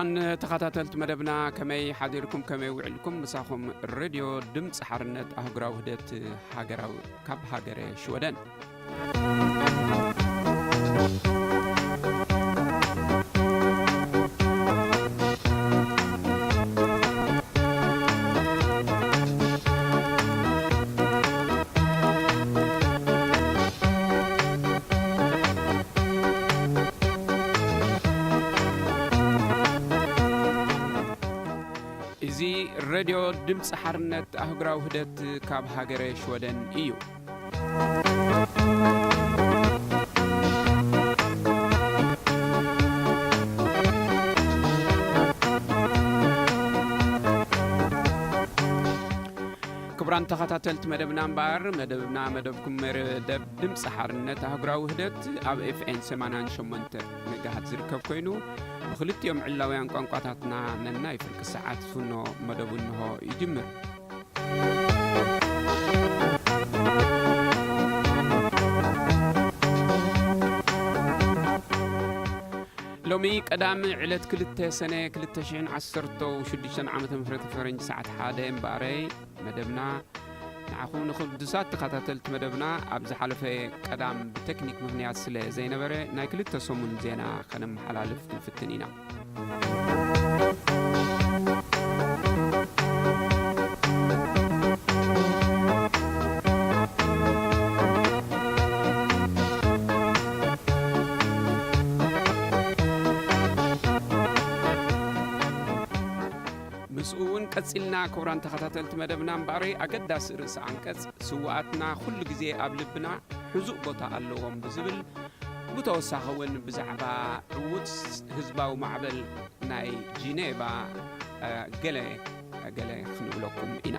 ክቡራን ተኸታተልቲ መደብና፣ ከመይ ሓዲርኩም፣ ከመይ ውዕልኩም? ምሳኹም ሬድዮ ድምፂ ሓርነት ኣህጉራዊ ውህደት ሃገራዊ፣ ካብ ሃገረ ሽወደን። እዚ ሬድዮ ድምፂ ሓርነት ኣህጉራዊ ውህደት ካብ ሃገረ ሽወደን እዩ። ክቡራን ተኸታተልቲ መደብና እምበኣር፣ መደብና፣ መደብኩም መደብ ድምፂ ሓርነት ኣህጉራዊ ውህደት ኣብ ኤፍኤም ሰማንያን ሸሞንተ ሜጋሃት ዝርከብ ኮይኑ፣ ብክልቲኦም ዕላውያን ቋንቋታትና ነናይ ፍርቂ ሰዓት ፍኖ መደቡ እንሆ ይጅምር። ሎሚ ቀዳም ዕለት ክልተ ሰነ ክልተ ሽሕን ዓሰርተ ሽዱሽተን ዓመተ ምህረት ፈረንጂ ሰዓት ሓደ እምበኣረይ መደብና ንዓኹም ንክዱሳት ተኸታተልቲ መደብና ኣብ ዝሓለፈ ቀዳም ብቴክኒክ ምኽንያት ስለ ዘይነበረ ናይ ክልተ ሰሙን ዜና ከነመሓላልፍ ክንፍትን ኢና። ምስኡ እውን ቀጺልና ክቡራን ተኸታተልቲ መደብና እምበኣረይ ኣገዳሲ ርእሲ ኣንቀጽ ስውኣትና ኩሉ ግዜ ኣብ ልብና ሕዙእ ቦታ ኣለዎም ብዝብል ብተወሳኺ እውን ብዛዕባ ዕዉት ህዝባዊ ማዕበል ናይ ጂኔቫ፣ እ፣ ገለ፣ ገለ ክንብለኩም ኢና።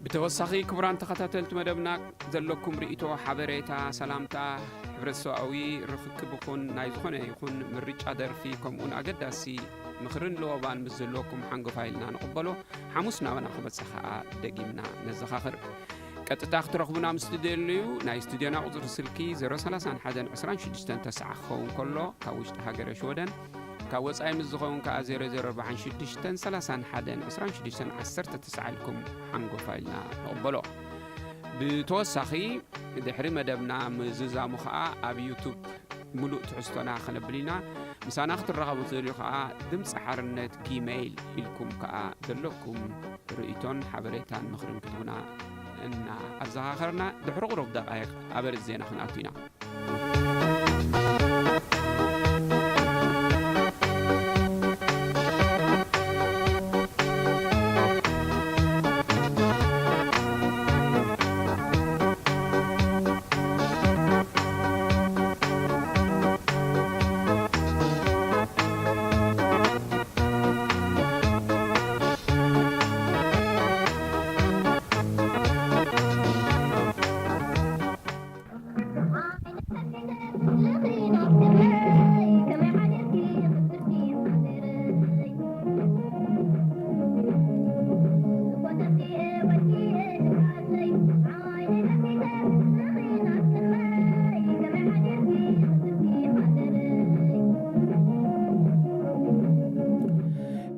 ብተወሳኺ ክቡራን ተኸታተልቲ መደብና ዘለኩም ርእይቶ፣ ሓበሬታ፣ ሰላምታ፣ ሕብረተሰባዊ ርኽክብ ይኹን ናይ ዝኾነ ይኹን ምርጫ ደርፊ ከምኡውን ኣገዳሲ ምኽርን ለወባን ምስ ዘለኩም ሓንጎፋይ ኢልና ንቕበሎ። ሓሙስ ናባና ክመጽእ ከኣ ደጊምና ነዘኻኽር። ቀጥታ ክትረኽቡና ምስ ትደልዩ ናይ ስቱድዮና ቁጽሪ ስልኪ ዜሮ ሰላሳን ሓደን ዕስራን ሽዱሽተን ተስዓ ክኸውን ከሎ፣ ካብ ውሽጢ ሃገረ ሽወደን፣ ካብ ወጻኢ ምስ ዝኸውን ከኣ ዜሮ ዜሮ ኣርባዓን ሽዱሽተን ሰላሳን ሓደን ዕስራን ሽዱሽተን ዓሰርተ ተስዓ ኢልኩም ሓንጎፋይ ኢልና ንቕበሎ። ብተወሳኺ ድሕሪ መደብና ምዝዛሙ ከኣ ኣብ ዩቱብ ምሉእ ትሕዝቶና ከነብል ኢና። ምሳና ክትራኸቡ ትደልዩ ከኣ ድምፂ ሓርነት ጊመይል ኢልኩም ከኣ ዘለኩም ርእይቶን ሓበሬታን ምኽርን ክትቡና እና ኣዘኻኸርና፣ ድሕሪ ቁሩብ ደቃይቕ ኣብ ኣርእስቲ ዜና ክንኣቱ ኢና።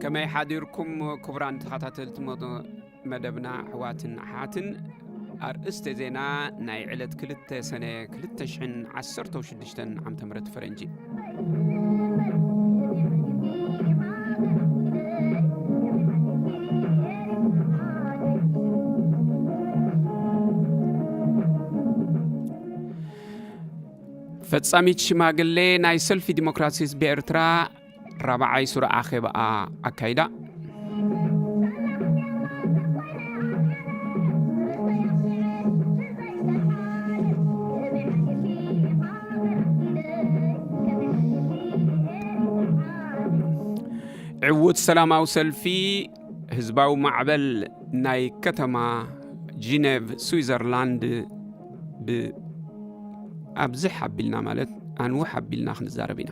ከመይ ሓዲርኩም ክቡራን ተኸታተልቲ መ-፣ መደብና ኣሕዋትን ኣሓትን? ኣርእስተ ዜና ናይ ዕለት ክልተ ሰነ ክልተ ሽሕን ዓሰርተ ሽዱሽተን ዓመተ ምህረት ፈረንጂ። ፈጻሚት ሽማግሌ ናይ ሰልፊ ዲሞክራሲ ህዝቢ ኤርትራ ራብዓይ ሱር ኣኼባኣ ኣካይዳ። ዕዉት ሰላማዊ ሰልፊ ህዝባዊ ማዕበል ናይ ከተማ ጂኔቭ ስዊዘርላንድ ብ ኣብዝሕ ኣቢልና ማለት ኣንውሕ ኣቢልና ክንዛረብ ኢና።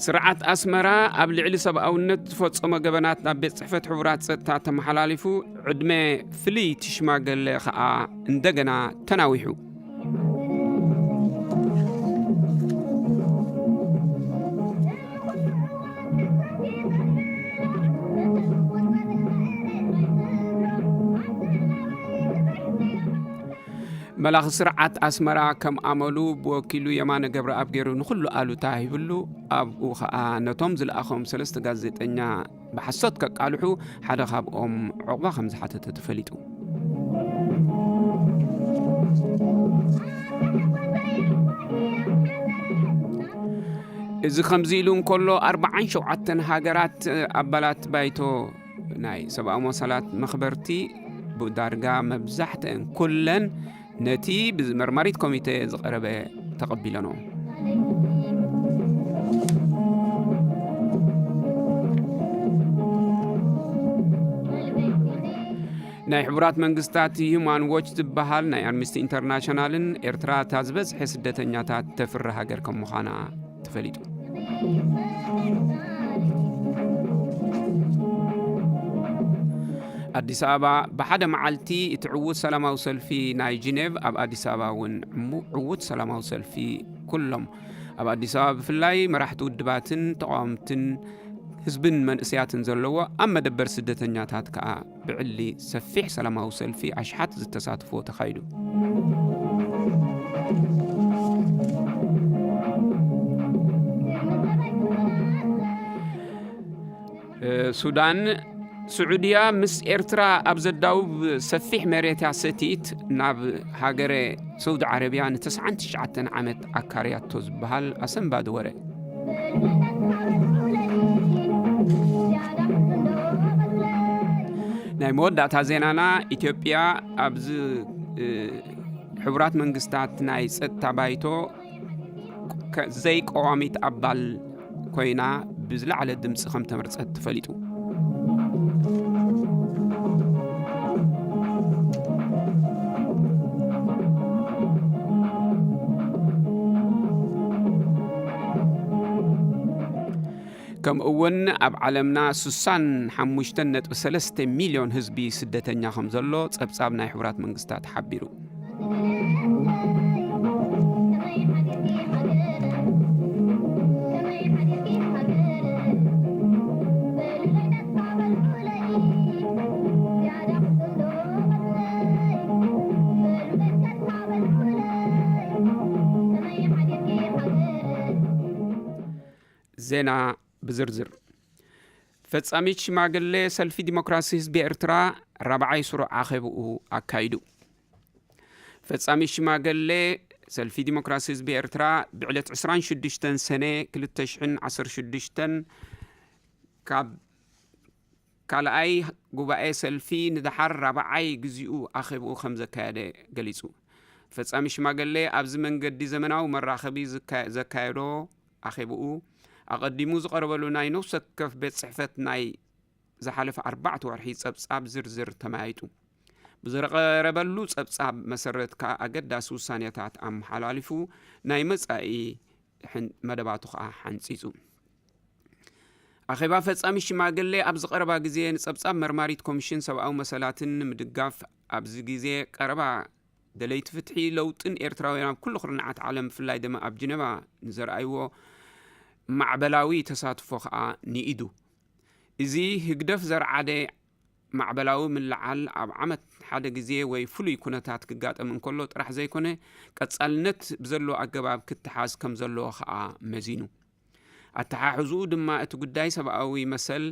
ስርዓት ኣስመራ ኣብ ልዕሊ ሰብኣውነት ዝፈጸሞ ገበናት ናብ ቤት ጽሕፈት ሕቡራት ጸጥታ ተመሓላሊፉ፣ ዕድመ ፍልይቲ ሽማገለ ኸኣ እንደገና ተናዊሑ። መላኺ ስርዓት ኣስመራ ከም ኣመሉ ብወኪሉ የማነ ገብረኣብ ገይሩ ንኹሉ ኣሉታ ሂብሉ፣ ኣብኡ ኸኣ ነቶም ዝለኣኾም ሰለስተ ጋዜጠኛ ብሓሶት ከቃልሑ ሓደ ካብኦም ዕቑባ ከም ዝሓተተ ተፈሊጡ። እዚ ከምዚ ኢሉ እንከሎ፣ ኣርባዓን ሸውዓተን ሃገራት ኣባላት ባይቶ ናይ ሰብኣዊ መሰላት መኽበርቲ ብዳርጋ መብዛሕትአን ኩለን ነቲ ብመርማሪት ኮሚቴ ዝቐረበ ተቐቢለንኦ። ናይ ሕቡራት መንግስታት ሂዩማን ዎች ዝበሃል ናይ ኣምነስቲ ኢንተርናሽናልን ኤርትራ እታ ዝበዝሐ ስደተኛታት ተፍሪ ሃገር ከም ምዃና ተፈሊጡ። ኣዲስ ኣበባ፣ ብሓደ መዓልቲ እቲ ዕዉት ሰላማዊ ሰልፊ ናይ ጂኔቭ፣ ኣብ ኣዲስ ኣበባ እውን ዕሙ-፣ ዕዉት ሰላማዊ ሰልፊ። ኩሎም ኣብ ኣዲስ ኣበባ ብፍላይ መራሕቲ ውድባትን ተቃወምትን ህዝብን መንእሰያትን ዘለዎ ኣብ መደበር ስደተኛታት ከኣ ብዕሊ ሰፊሕ ሰላማዊ ሰልፊ ኣሽሓት ዝተሳትፎ ተኻይዱ። እ፣ ሱዳን፣ ስዑድያ ምስ ኤርትራ ኣብ ዘዳውብ ሰፊሕ መሬት እያ ሰቲት ናብ ሃገረ ሰውዲ ዓረብያ ንተስዓን ትሽዓተን ዓመት ኣካርያቶ ዝበሃል ኣሰንባዲ ወረ። ናይ መወዳእታ ዜናና፣ ኢትዮጵያ ኣብዚ፣ እ፣ ሕቡራት መንግስታት ናይ ጸጥታ ባይቶ ከ-፣ ዘይቀዋሚት ኣባል ኮይና ብዝለዓለ ድምፂ ከም ተመርጸት ተፈሊጡ። ከምኡ እውን ኣብ ዓለምና ስሳን ሓሙሽተን ነጥቢ ሰለስተ ሚልዮን ህዝቢ ስደተኛ ከም ዘሎ ጸብጻብ ናይ ሕቡራት መንግስታት ሓቢሩ። ዜና ብዝርዝር። ፈጻሚት ሽማግሌ ሰልፊ ዲሞክራሲ ህዝቢ ኤርትራ ራብዓይ ስሩዕ ኣኼብኡ ኣካይዱ። ፈጻሚት ሽማግሌ ሰልፊ ዲሞክራሲ ህዝቢ ኤርትራ ብዕለት ዕስራን ሽዱሽተን ሰነ ክልተ ሽሕን ዓሰርተ ሽዱሽተን ካብ ካልኣይ ጉባኤ ሰልፊ ንደሓር ራብዓይ ግዚኡ ኣኼብኡ ከም ዘካየደ ገሊጹ። ፈጻሚ ሽማግሌ ኣብዚ መንገዲ ዘመናዊ መራኸቢ ዝካ-፣ ዘካየዶ ኣኼብኡ፣ ኣቐዲሙ ዝቐረበሉ ናይ ነፍሲ ወከፍ ቤት ጽሕፈት ናይ ዝሓለፈ ኣርባዕተ ወርሒ ጸብጻብ ዝርዝር ተመያይጡ። ብዝረቐረበሉ ጸብጻብ መሰረት ከኣ ኣገዳሲ ውሳኔታት ኣመሓላሊፉ፣ ናይ መጻኢ ሕን-፣ መደባቱ ከኣ ሓንጺጹ። ኣኼባ ፈጻሚ ሽማግሌ ኣብዚ ቀረባ ግዜ ንጸብጻብ መርማሪት ኮሚሽን ሰብኣዊ መሰላትን ንምድጋፍ፣ ኣብዚ ግዜ ቀረባ ደለይቲ ፍትሒ ለውጥን ኤርትራውያን ኣብ ኩሉ ኩርናዓት ዓለም፣ ብፍላይ ድማ ኣብ ጀነቫ ንዘርኣይዎ ማዕበላዊ ተሳትፎ ከኣ ንኢዱ። እዚ ህግደፍ ዘርዓደ ማዕበላዊ ምልዓል ኣብ ዓመት ሓደ ግዜ ወይ ፍሉይ ኩነታት ክጋጠም እንከሎ ጥራሕ ዘይኮነ፣ ቀጻልነት ብዘለዎ ኣገባብ ክተሓዝ ከም ዘለዎ ከኣ መዚኑ። ኣተሓሕዝኡ ድማ እቲ ጉዳይ ሰብኣዊ መሰል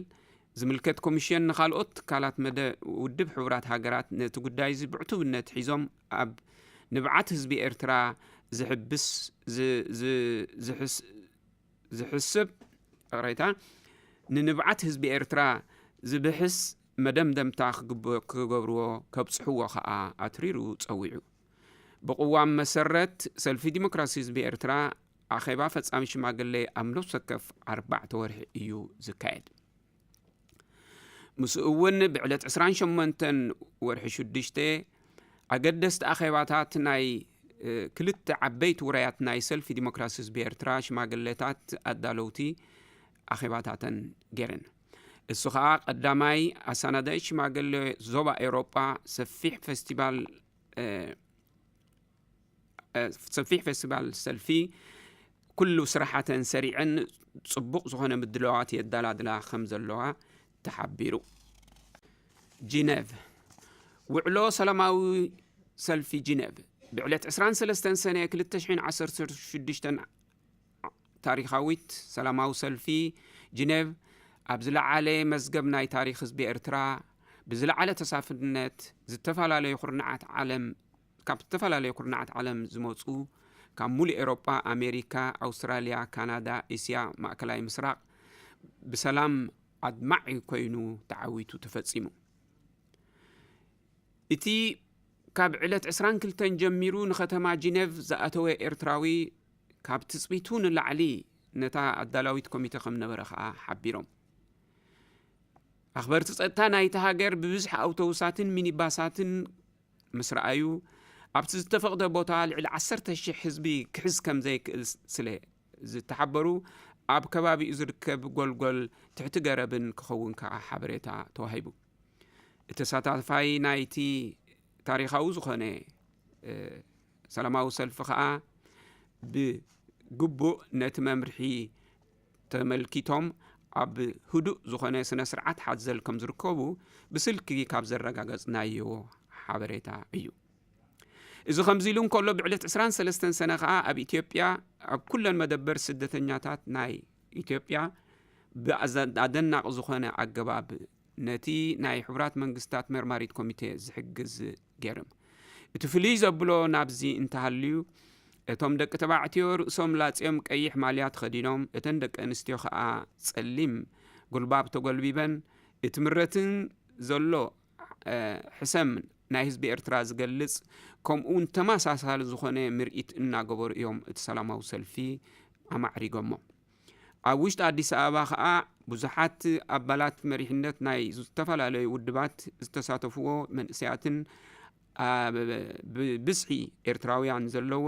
ዝምልከት ኮሚሽን ንኻልኦት ትካላት መደ-፣ ውድብ ሕቡራት ሃገራት ነቲ ጉዳይ እዚ ብዕቱብነት ሒዞም ኣብ ንብዓት ህዝቢ ኤርትራ ዝሕብስ፣ ዝ-፣ ዝ-፣ ዝሕስ-፣ ዝሕስብ፣ ይቕሬታ፣ ንንብዓት ህዝቢ ኤርትራ ዝብሕስ መደምደምታ ክግበ-፣ ክገብርዎ ከብጽሕዎ ከኣ ኣትሪሩ ጸዊዑ። ብቕዋም መሰረት ሰልፊ ዲሞክራሲ ህዝቢ ኤርትራ ኣኼባ ፈጻሚ ሽማግሌ ኣብ ነፍሲ ወከፍ ኣርባዕተ ወርሒ እዩ ዝካየድ። ምስኡ እውን ብዕለት ዕስራን ሸሞንተን ወርሒ ሽዱሽተ ኣገደስቲ ኣኼባታት ናይ ክልተ ዓበይቲ ውራያት ናይ ሰልፊ ዲሞክራሲ ህዝቢ ኤርትራ ሽማግሌታት ኣዳለውቲ ኣኼባታተን ገይረን። እሱ ኸኣ ቀዳማይ ኣሳናዳኢ ሽማግሌ ዞባ ኤውሮጳ ሰፊሕ ፌስቲቫል ሰፊሕ ፌስቲቫል ሰልፊ ኩሉ ስራሓተን ሰሪዐን ጽቡቕ ዝኾነ ምድለዋት የዳላድላ ከም ዘለዋ ተሓቢሩ። ጂነቭ። ውዕሎ ሰላማዊ ሰልፊ ጂነቭ ብዕለት ዕስራን ሰለስተን ሰነ ክልተ ሽሕን ዓሰርተ ሽዱሽተን ታሪኻዊት ሰላማዊ ሰልፊ ጂነቭ ኣብ ዝለዓለ መዝገብ ናይ ታሪኽ ህዝቢ ኤርትራ ብዝለዓለ ተሳፍነት ዝተፈላለዩ ኩርናዓት ዓለም ካብ ዝተፈላለዩ ኩርናዓት ዓለም ዝመፁ ካብ ሙሉእ ኤሮጳ፣ ኣሜሪካ፣ ኣውስትራልያ፣ ካናዳ፣ እስያ፣ ማእከላይ ምስራቕ ብሰላም ኣድማዒ ኮይኑ ተዓዊቱ ተፈጺሙ። እቲ ካብ ዕለት ዕስራን ክልተን ጀሚሩ ንኸተማ ጂነቭ ዝኣተወ ኤርትራዊ ካብ ትጽቢቱ ንላዕሊ ነታ ኣዳላዊት ኮሚተ ከም ነበረ ከኣ ሓቢሮም። ኣኽበርቲ ጸጥታ ናይቲ ሃገር ብብዝሒ ኣውቶቡሳትን ሚኒባሳትን ምስ ረኣዩ፣ ኣብቲ ዝተፈቕደ ቦታ ልዕሊ ዓሰርተ ሽሕ ህዝቢ ክሕዝ ከም ዘይክእል ስለ ዝተሓበሩ፣ ኣብ ከባቢኡ ዝርከብ ጎልጎል ትሕቲ ገረብን ክኸውን ከኣ ሓበሬታ ተዋሂቡ። እቲ ተሳታፋይ ናይቲ ታሪኻዊ ዝኾነ ሰላማዊ ሰልፊ ከኣ ብግቡእ ነቲ መምርሒ ተመልኪቶም ኣብ ህዱእ ዝኾነ ስነ ስርዓት ሓዘል ከም ዝርከቡ ብስልኪ ካብ ዘረጋገጽናዮ ሓበሬታ እዩ። እዚ ከምዚ ኢሉ እንከሎ ብዕለት ዕስራን ሰለስተን ሰነ ከኣ ኣብ ኢትዮጵያ ኣብ ኩለን መደበር ስደተኛታት ናይ ኢትዮጵያ ብኣዘ- ኣደናቂ ዝኾነ ኣገባብ ነቲ ናይ ሕቡራት መንግስታት መርማሪት ኮሚቴ ዝሕግዝ ገይሮም። እቲ ፍልይ ዘብሎ ናብዚ እንተሃልዩ እቶም ደቂ ተባዕትዮ ርእሶም ላጽዮም ቀይሕ ማልያ ተኸዲኖም እተን ደቂ ኣንስትዮ ከኣ ጸሊም ጉልባብ ተጎልቢበን እቲ ምረትን ዘሎ ሕሰም ናይ ህዝቢ ኤርትራ ዝገልጽ ከምኡ እውን ተመሳሳሊ ዝኾነ ምርኢት እናገበሩ እዮም እቲ ሰላማዊ ሰልፊ ኣማዕሪጎሞ። ኣብ ውሽጢ ኣዲስ ኣበባ ከኣ ብዙሓት ኣባላት መሪሕነት ናይ ዝተፈላለዩ ውድባት ዝተሳተፍዎ መንእሰያትን ብብዝሒ ኤርትራውያን ዘለዎ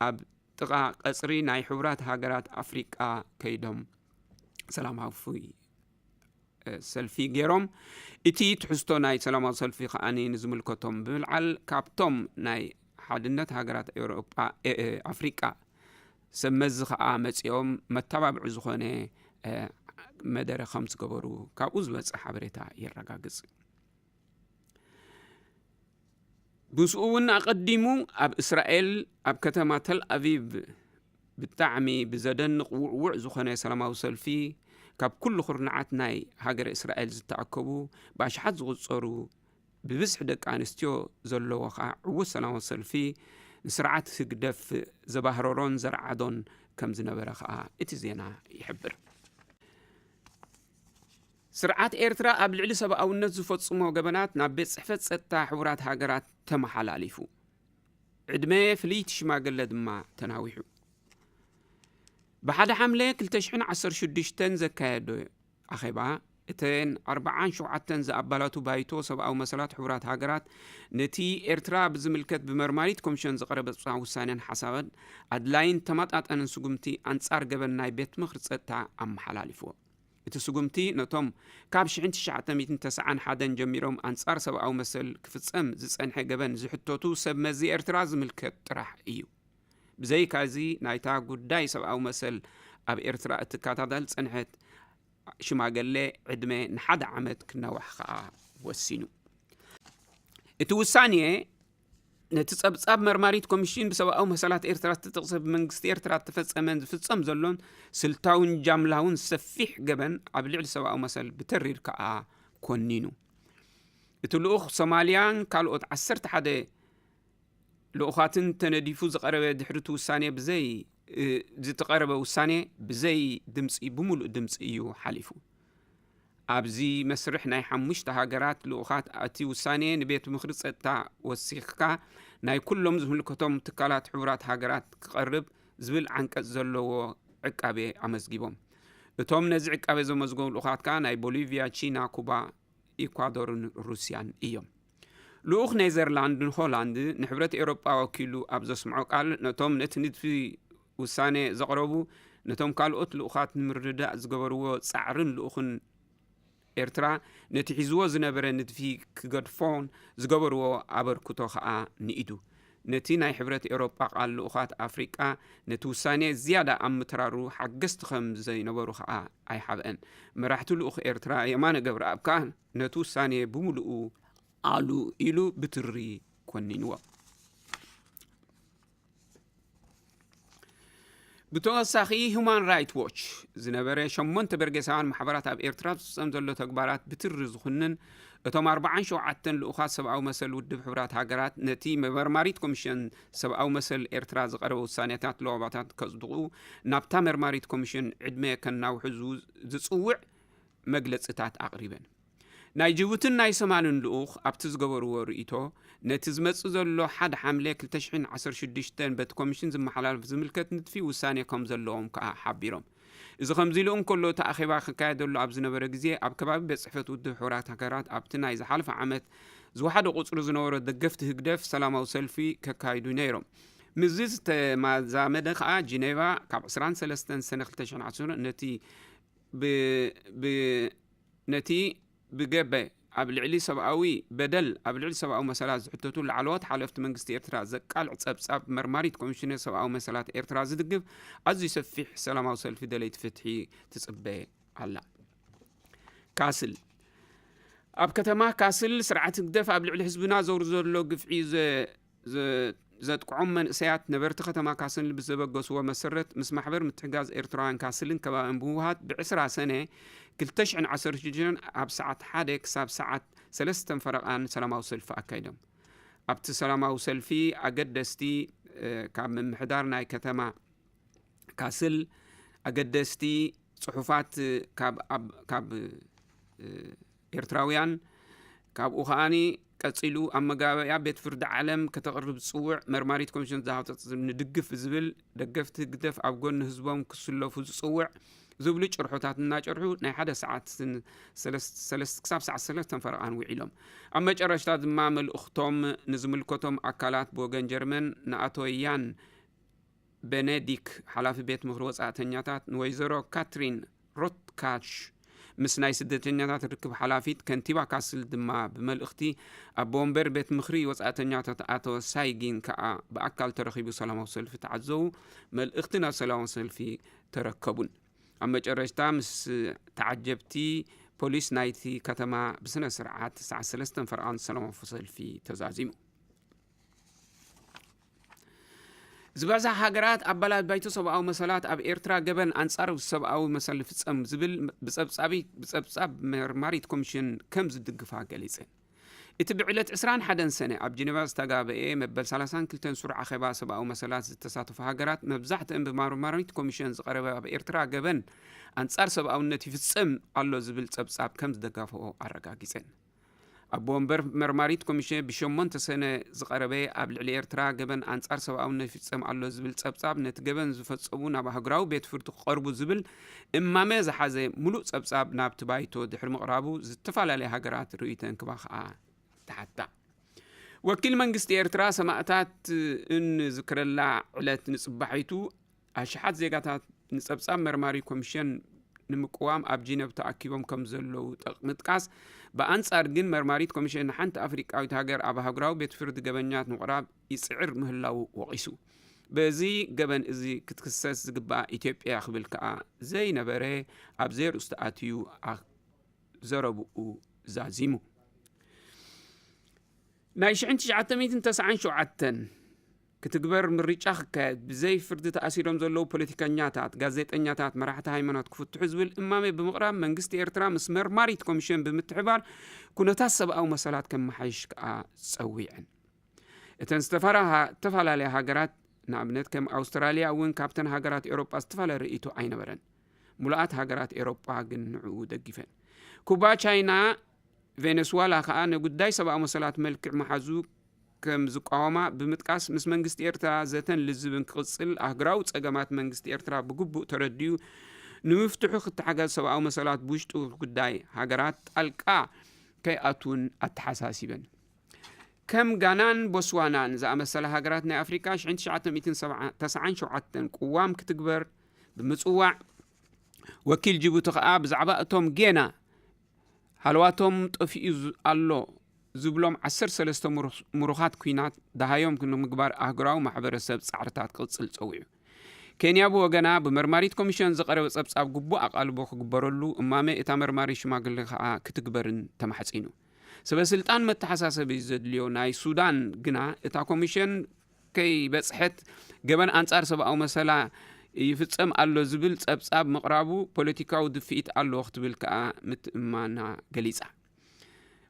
ኣብ ጥቓ ቀጽሪ ናይ ሕቡራት ሃገራት ኣፍሪቃ ከይዶም ሰላማዊ ሰልፊ ገይሮም። እቲ ትሕዝቶ ናይ ሰላማዊ ሰልፊ ከኣ ንዝምልከቶም ብምልዓል ካብቶም ናይ ሓድነት ሃገራት ኤውሮጳ ኣፍሪቃ ሰብ መዚ ከኣ መጺኦም መተባብዒ ዝኾነ መደረ ከም ዝገበሩ ካብኡ ዝመጽእ ሓበሬታ የረጋግጽ። ምስኡ እውን ኣቐዲሙ ኣብ እስራኤል ኣብ ከተማ ተል ኣቪቭ ብጣዕሚ ብዘደንቕ ውዕውዕ ዝኾነ ሰላማዊ ሰልፊ ካብ ኩሉ ኩርናዓት ናይ ሃገረ እስራኤል ዝተኣከቡ ብኣሽሓት ዝቑጸሩ ብብዝሒ ደቂ ኣንስትዮ ዘለዎ ከዓ ዕዉት ሰላማዊ ሰልፊ ንስርዓት ህግደፍ ዘባህረሮን ዘረዓዶን ከም ዝነበረ ከዓ እቲ ዜና ይሕብር። ስርዓት ኤርትራ ኣብ ልዕሊ ሰብኣውነት ዝፈጽሞ ገበናት ናብ ቤት ጽሕፈት ጸጥታ ሕቡራት ሃገራት ተመሓላሊፉ። ዕድመ ፍልይቲ ሽማግለ ድማ ተናዊሑ። ብሓደ ሓምለ ክልተ ሽሕን ዓሰርተ ሽዱሽተን ዘካየዶ ኣኼባ እተን ኣርባዓን ሸውዓተን ዝኣባላቱ ባይቶ ሰብኣዊ መሰላት ሕቡራት ሃገራት ነቲ ኤርትራ ብዝምልከት ብመርማሪት ኮሚሽን ዝቐረበ ውሳኔን ሓሳብን ኣድላይን ተመጣጠንን ስጉምቲ ኣንጻር ገበን ናይ ቤት ምኽሪ ጸጥታ ኣመሓላሊፍዎ። እቲ ስጉምቲ ነቶም ካብ ሽሕን ትሽዓተ ሚእትን ተስዓን ሓደን ጀሚሮም ኣንጻር ሰብኣዊ መሰል ክፍጸም ዝጸንሐ ገበን ዝሕተቱ ሰብ መዚ ኤርትራ ዝምልከት ጥራሕ እዩ። ብዘይካዚ ናይታ ጉዳይ ሰብኣዊ መሰል ኣብ ኤርትራ እትከታተል ጸንሐት ሽማገለ ዕድመ ንሓደ ዓመት ክናዋሕ ከኣ ወሲኑ። እቲ ውሳኔ ነቲ ጸብጻብ መርማሪት ኮሚሽን ብሰብኣዊ መሰላት ኤርትራ ዝተጠቕሰ ብመንግስቲ ኤርትራ እተፈጸመን ዝፍጸም ዘሎን ስልታውን ጃምላውን ሰፊሕ ገበን ኣብ ልዕሊ ሰብኣዊ መሰል ብተሪር ከኣ ኮኒኑ። እቲ ልኡኽ ሶማልያን ካልኦት ዓሰርተ ሓደ ልኡኻትን ተነዲፉ ዝቐረበ ድሕሪ እቲ ውሳኔ ብዘይ ዝተቐረበ ውሳኔ ብዘይ ድምፂ ብምሉእ ድምፂ እዩ ሓሊፉ። ኣብዚ መስርሕ ናይ ሓሙሽተ ሃገራት ልኡኻት እቲ ውሳኔ ንቤት ምኽሪ ጸጥታ ወሲኽካ ናይ ኩሎም ዝምልከቶም ትካላት ሕቡራት ሃገራት ክቐርብ ዝብል ዓንቀጽ ዘለዎ ዕቃቤ ኣመዝጊቦም። እቶም ነዚ ዕቃቤ ዘመዝገቡ ልኡኻት ከኣ ናይ ቦሊቪያ፣ ቺና፣ ኩባ፣ ኢኳዶርን ሩስያን እዮም። ልኡኽ ኔዘርላንድን ሆላንድ ንሕብረት ኤውሮጳ ወኪሉ ኣብ ዘስምዖ ቃል፣ ነቶም ነቲ ንድፊ ውሳኔ ዘቕረቡ፣ ነቶም ካልኦት ልኡኻት ንምርድዳእ ዝገበርዎ ጻዕርን ልኡኽን ኤርትራ ነቲ ሒዝዎ ዝነበረ ንድፊ ክገድፎን ዝገበርዎ ኣበርክቶ ከኣ ንኢዱ። ነቲ ናይ ሕብረት ኤውሮጳ ቃል ልኡኻት ኣፍሪቃ ነቲ ውሳኔ ዝያዳ ኣብ ምትራሩ ሓገዝቲ ከም ዘይነበሩ ከኣ ኣይሓብአን። መራሕቲ ልኡኽ ኤርትራ የማነ ገብረኣብ ከኣ ነቲ ውሳኔ ብምሉኡ ኣሉ ኢሉ ብትሪ ኮኒንዎ። ብተወሳኺ ሁማን ራይት ዎች ዝነበረ ሸሞንተ በርጌሳውያን ማሕበራት ኣብ ኤርትራ ዝፍጸም ዘሎ ተግባራት ብትሪ ዝኹንን፣ እቶም ኣርባዓን ሸውዓተን ልኡኻት ሰብኣዊ መሰል ውድብ ሕቡራት ሃገራት ነቲ መመርማሪት ኮሚሽን ሰብኣዊ መሰል ኤርትራ ዝቐረበ ውሳኔታት ለዋባታት ከጽድቑ ናብታ መርማሪት ኮሚሽን ዕድመ ከናውሑ ዝው-፣ ዝጽውዕ መግለጽታት ኣቕሪበን። ናይ ጅቡትን ናይ ሶማልን ልኡኽ ኣብቲ ዝገበርዎ ርእይቶ፣ ነቲ ዝመጽእ ዘሎ ሓደ ሓምለ ክልተ ሽሕን ዓሰርተ ሽዱሽተን በቲ ኮሚሽን ዝመሓላለፍ ዝምልከት ንድፊ ውሳኔ ከም ዘለዎም ከኣ ሓቢሮም። እዚ ከምዚ ኢሉ እንከሎ፣ እቲ ኣኼባ ክካየደሉ ኣብ ዝነበረ ግዜ፣ ኣብ ከባቢ ቤት ጽሕፈት ውድብ ሕቡራት ሃገራት ኣብቲ ናይ ዝሓለፈ ዓመት ዝወሓደ ቁጽሪ ዝነበሮ ደገፍቲ ህግደፍ ሰላማዊ ሰልፊ ከካይዱ ነይሮም። ምስዚ ዝተማዛመደ ከኣ፣ ጂኔቫ ካብ ዕስራን ሰለስተን ሰነ ክልተ ሽሕን ዓሰርተ ነቲ ብ-፣ ብ-፣ ነቲ ብገበ ኣብ ልዕሊ ሰብኣዊ በደል፣ ኣብ ልዕሊ ሰብኣዊ መሰላት ዝሕተቱ ላዕለዎት ሓለፍቲ መንግስቲ ኤርትራ ዘቃልዕ ጸብጻብ መርማሪት ኮሚሽነር ሰብኣዊ መሰላት ኤርትራ ዝድግፍ ኣዝዩ ሰፊሕ ሰላማዊ ሰልፊ ደለይቲ ፍትሒ ትጽበ ኣላ። ካስል። ኣብ ከተማ ካስል ስርዓት ህግደፍ ኣብ ልዕሊ ህዝብና ዘውርዶ ዘሎ ግፍዒ ዘ-፣ ዘ-፣ ዘጥቅዖም መንእሰያት ነበርቲ ከተማ ካስል ብዘበገስዎ መሰረት፣ ምስ ማሕበር ምትሕጋዝ ኤርትራውያን ካስልን ከባቢን ብምውሃድ፣ ብዕስራ ሰነ ክልተ ሽሕን ዓሰርተ ሽዱሽተን ኣብ ሰዓት ሓደ ክሳብ ሰዓት ሰለስተ ፈረቓን ሰላማዊ ሰልፊ ኣካይዶም። ኣብቲ ሰላማዊ ሰልፊ ኣገደስቲ፣ እ፣ ካብ ምምሕዳር ናይ ከተማ ካስል ኣገደስቲ ጽሑፋት ካብ፣ ኣብ፣ ካብ፣ እ፣ ኤርትራውያን፣ ካብኡ ከኣኒ ቀጺሉ ኣብ መጋበያ ቤት ፍርዲ ዓለም ከተቕርብ ዝጽውዕ፣ መርማሪት ኮሚሽን ዝሃብተት ንድግፍ ዝብል፣ ደገፍቲ ህግደፍ ኣብ ጎኒ ህዝቦም ክስለፉ ዝጽውዕ ዝብሉ ጭርሖታት እናጨርሑ ናይ ሓደ ሰዓትን ሰለስ-፣ ሰለስ-፣ ክሳብ ሰዓት ሰለስተን ፈረቓን ውዒሎም። ኣብ መጨረሽታ ድማ መልእኽቶም ንዝምልከቶም ኣካላት ብወገን ጀርመን ንኣቶ ያን በነዲክ፣ ሓላፊ ቤት ምኽሪ ወጻእተኛታት፣ ንወይዘሮ ካትሪን ሮትካሽ፣ ምስ ናይ ስደተኛታት ርክብ ሓላፊት ከንቲባ ካስል ድማ ብመልእኽቲ፣ ኣቦ ወንበር ቤት ምኽሪ ወጻእተኛታት ኣቶ ሳይጊን ከኣ ብኣካል ተረኺቡ ሰላማዊ ሰልፊ ተዓዘቡ፣ መልእኽቲ ናብ ሰላማዊ ሰልፊ ተረከቡን። ኣብ መጨረሽታ ምስ ተዓጀብቲ ፖሊስ ናይቲ ከተማ ብስነ ስርዓት ሰዓት ሰለስተን ፈረቓን ሰላማዊ ሰልፊ ተዛዚሙ። ዝበዝሓ ሃገራት ኣባላት ባይቶ ሰብኣዊ መሰላት ኣብ ኤርትራ ገበን ኣንጻር ሰብኣዊ መሰል ይፍጸም ዝብል ብጸብጻቢ-፣ ብጸብጻብ መርማሪት ኮሚሽን ከም ዝድግፋ ገሊጸን። እቲ ብዕለት ዕስራን ሓደን ሰነ ኣብ ጀኔቫ ዝተጋበኤ መበል ሰላሳን ክልተን ሱር ኣኼባ ሰብኣዊ መሰላት ዝተሳተፉ ሃገራት መብዛሕትአን ብመርማሪት ኮሚሽን ዝቐረበ ኣብ ኤርትራ ገበን ኣንጻር ሰብኣውነት ይፍጸም ኣሎ ዝብል ጸብጻብ ከም ዝደገፍኦ ኣረጋጊጸን። ኣቦ ወንበር መርማሪት ኮሚሽን ብሸሞንተ ሰነ ዝቐረበ ኣብ ልዕሊ ኤርትራ ገበን ኣንጻር ሰብኣውነት ይፍጸም ኣሎ ዝብል ጸብጻብ፣ ነቲ ገበን ዝፈጸሙ ናብ ኣህጉራዊ ቤት ፍርዲ ክቐርቡ ዝብል እማመ ዝሓዘ ምሉእ ጸብጻብ ናብቲ ባይቶ ድሕሪ ምቕራቡ፣ ዝተፈላለያ ሃገራት ርእይተን ክባ ከኣ ተሓታ። ወኪል መንግስቲ ኤርትራ፣ ሰማእታት እንዝክረላ ዕለት ንጽባሒቱ ኣሽሓት ዜጋታት ንጸብጻብ መርማሪ ኮሚሽን ንምቅዋም ኣብ ጂነቭ ተኣኪቦም ከም ዘለዉ ጠቅ-፣ ምጥቃስ፣ ብኣንጻር ግን መርማሪት ኮሚሽን ንሓንቲ ኣፍሪቃዊት ሃገር ኣብ ኣህጉራዊ ቤት ፍርዲ ገበኛት ንምቕራብ ይጽዕር ምህላዉ ወቒሱ። በዚ ገበን እዚ ክትክሰስ ዝግባኣ ኢትዮጵያ ክብል ከኣ ዘይነበረ ኣብ ዘርእስቱ ኣትዩ ኣ-፣ ዘረብኡ ዛዚሙ። ናይ ሽሕን ትሽዓተ ሚእትን ተስዓን ሸውዓተን ክትግበር ምርጫ ክካየድ ብዘይ ፍርዲ ተኣሲሮም ዘለዉ ፖለቲከኛታት፣ ጋዜጠኛታት፣ መራሕቲ ሃይማኖት ክፍትሑ ዝብል እማመ ብምቕራብ መንግስቲ ኤርትራ ምስ መርማሪት ኮሚሽን ብምትሕባር ኩነታት ሰብኣዊ መሰላት ከመሓይሽ ከኣ ጸዊዐን። እተን ዝተፈራሃ-፣ ዝተፈላለያ ሃገራት ንኣብነት ከም ኣውስትራልያ እውን ካብተን ሃገራት ኤውሮጳ ዝተፈላለየ ርእይቶ ኣይነበረን። ሙሉኣት ሃገራት ኤውሮጳ ግን ንዕኡ ደጊፈን። ኩባ፣ ቻይና፣ ቬነስዋላ ከኣ ንጉዳይ ሰብኣዊ መሰላት መልክዕ መሓዙ ከም ዝቃወማ ብምጥቃስ፣ ምስ መንግስቲ ኤርትራ ዘተን ልዝብን ክቕጽል፣ ኣህጉራዊ ጸገማት መንግስቲ ኤርትራ ብግቡእ ተረዲኡ ንምፍትሑ ክተሓጋዝ፣ ሰብኣዊ መሰላት ብውሽጡ ጉዳይ ሃገራት ጣልቃ ከይኣትውን ኣተሓሳሲበን። ከም ጋናን ቦስዋናን ዝኣመሰላ ሃገራት ናይ ኣፍሪቃ፣ ሽሕን ትሽዓተ ሚእትን ተስዓን ሸውዓተን ቅዋም ክትግበር ብምጽዋዕ፣ ወኪል ጅቡቲ ከኣ ብዛዕባ እቶም ጌና ሃለዋቶም ጠፊኡ ዝ-፣ ኣሎ ዝብሎም ዓሰርተ ሰለስተ ምሩኽ-፣ ምሩኻት ኲናት ደሃዮም ንምግባር ኣህጉራዊ ማሕበረሰብ ጻዕርታት ክቕጽል ጸዊዑ። ኬንያ ብወገና፣ ብመርማሪት ኮሚሽን ዝቐረበ ጸብጻብ ግቡእ ኣቓልቦ ክግበረሉ እማመ እታ መርማሪ ሽማግለ ከኣ ክትግበርን ተማሕጺኑ። ሰበ ስልጣን መተሓሳሰቢ ዘድልዮ ናይ ሱዳን ግና፣ እታ ኮሚሽን ከይበጽሐት፣ ገበን ኣንጻር ሰብኣዊ መሰላ ይፍጸም ኣሎ ዝብል ጸብጻብ ምቕራቡ ፖለቲካዊ ድፍኢት ኣለዎ ክትብል ከኣ ምትእምማና ገሊጻ።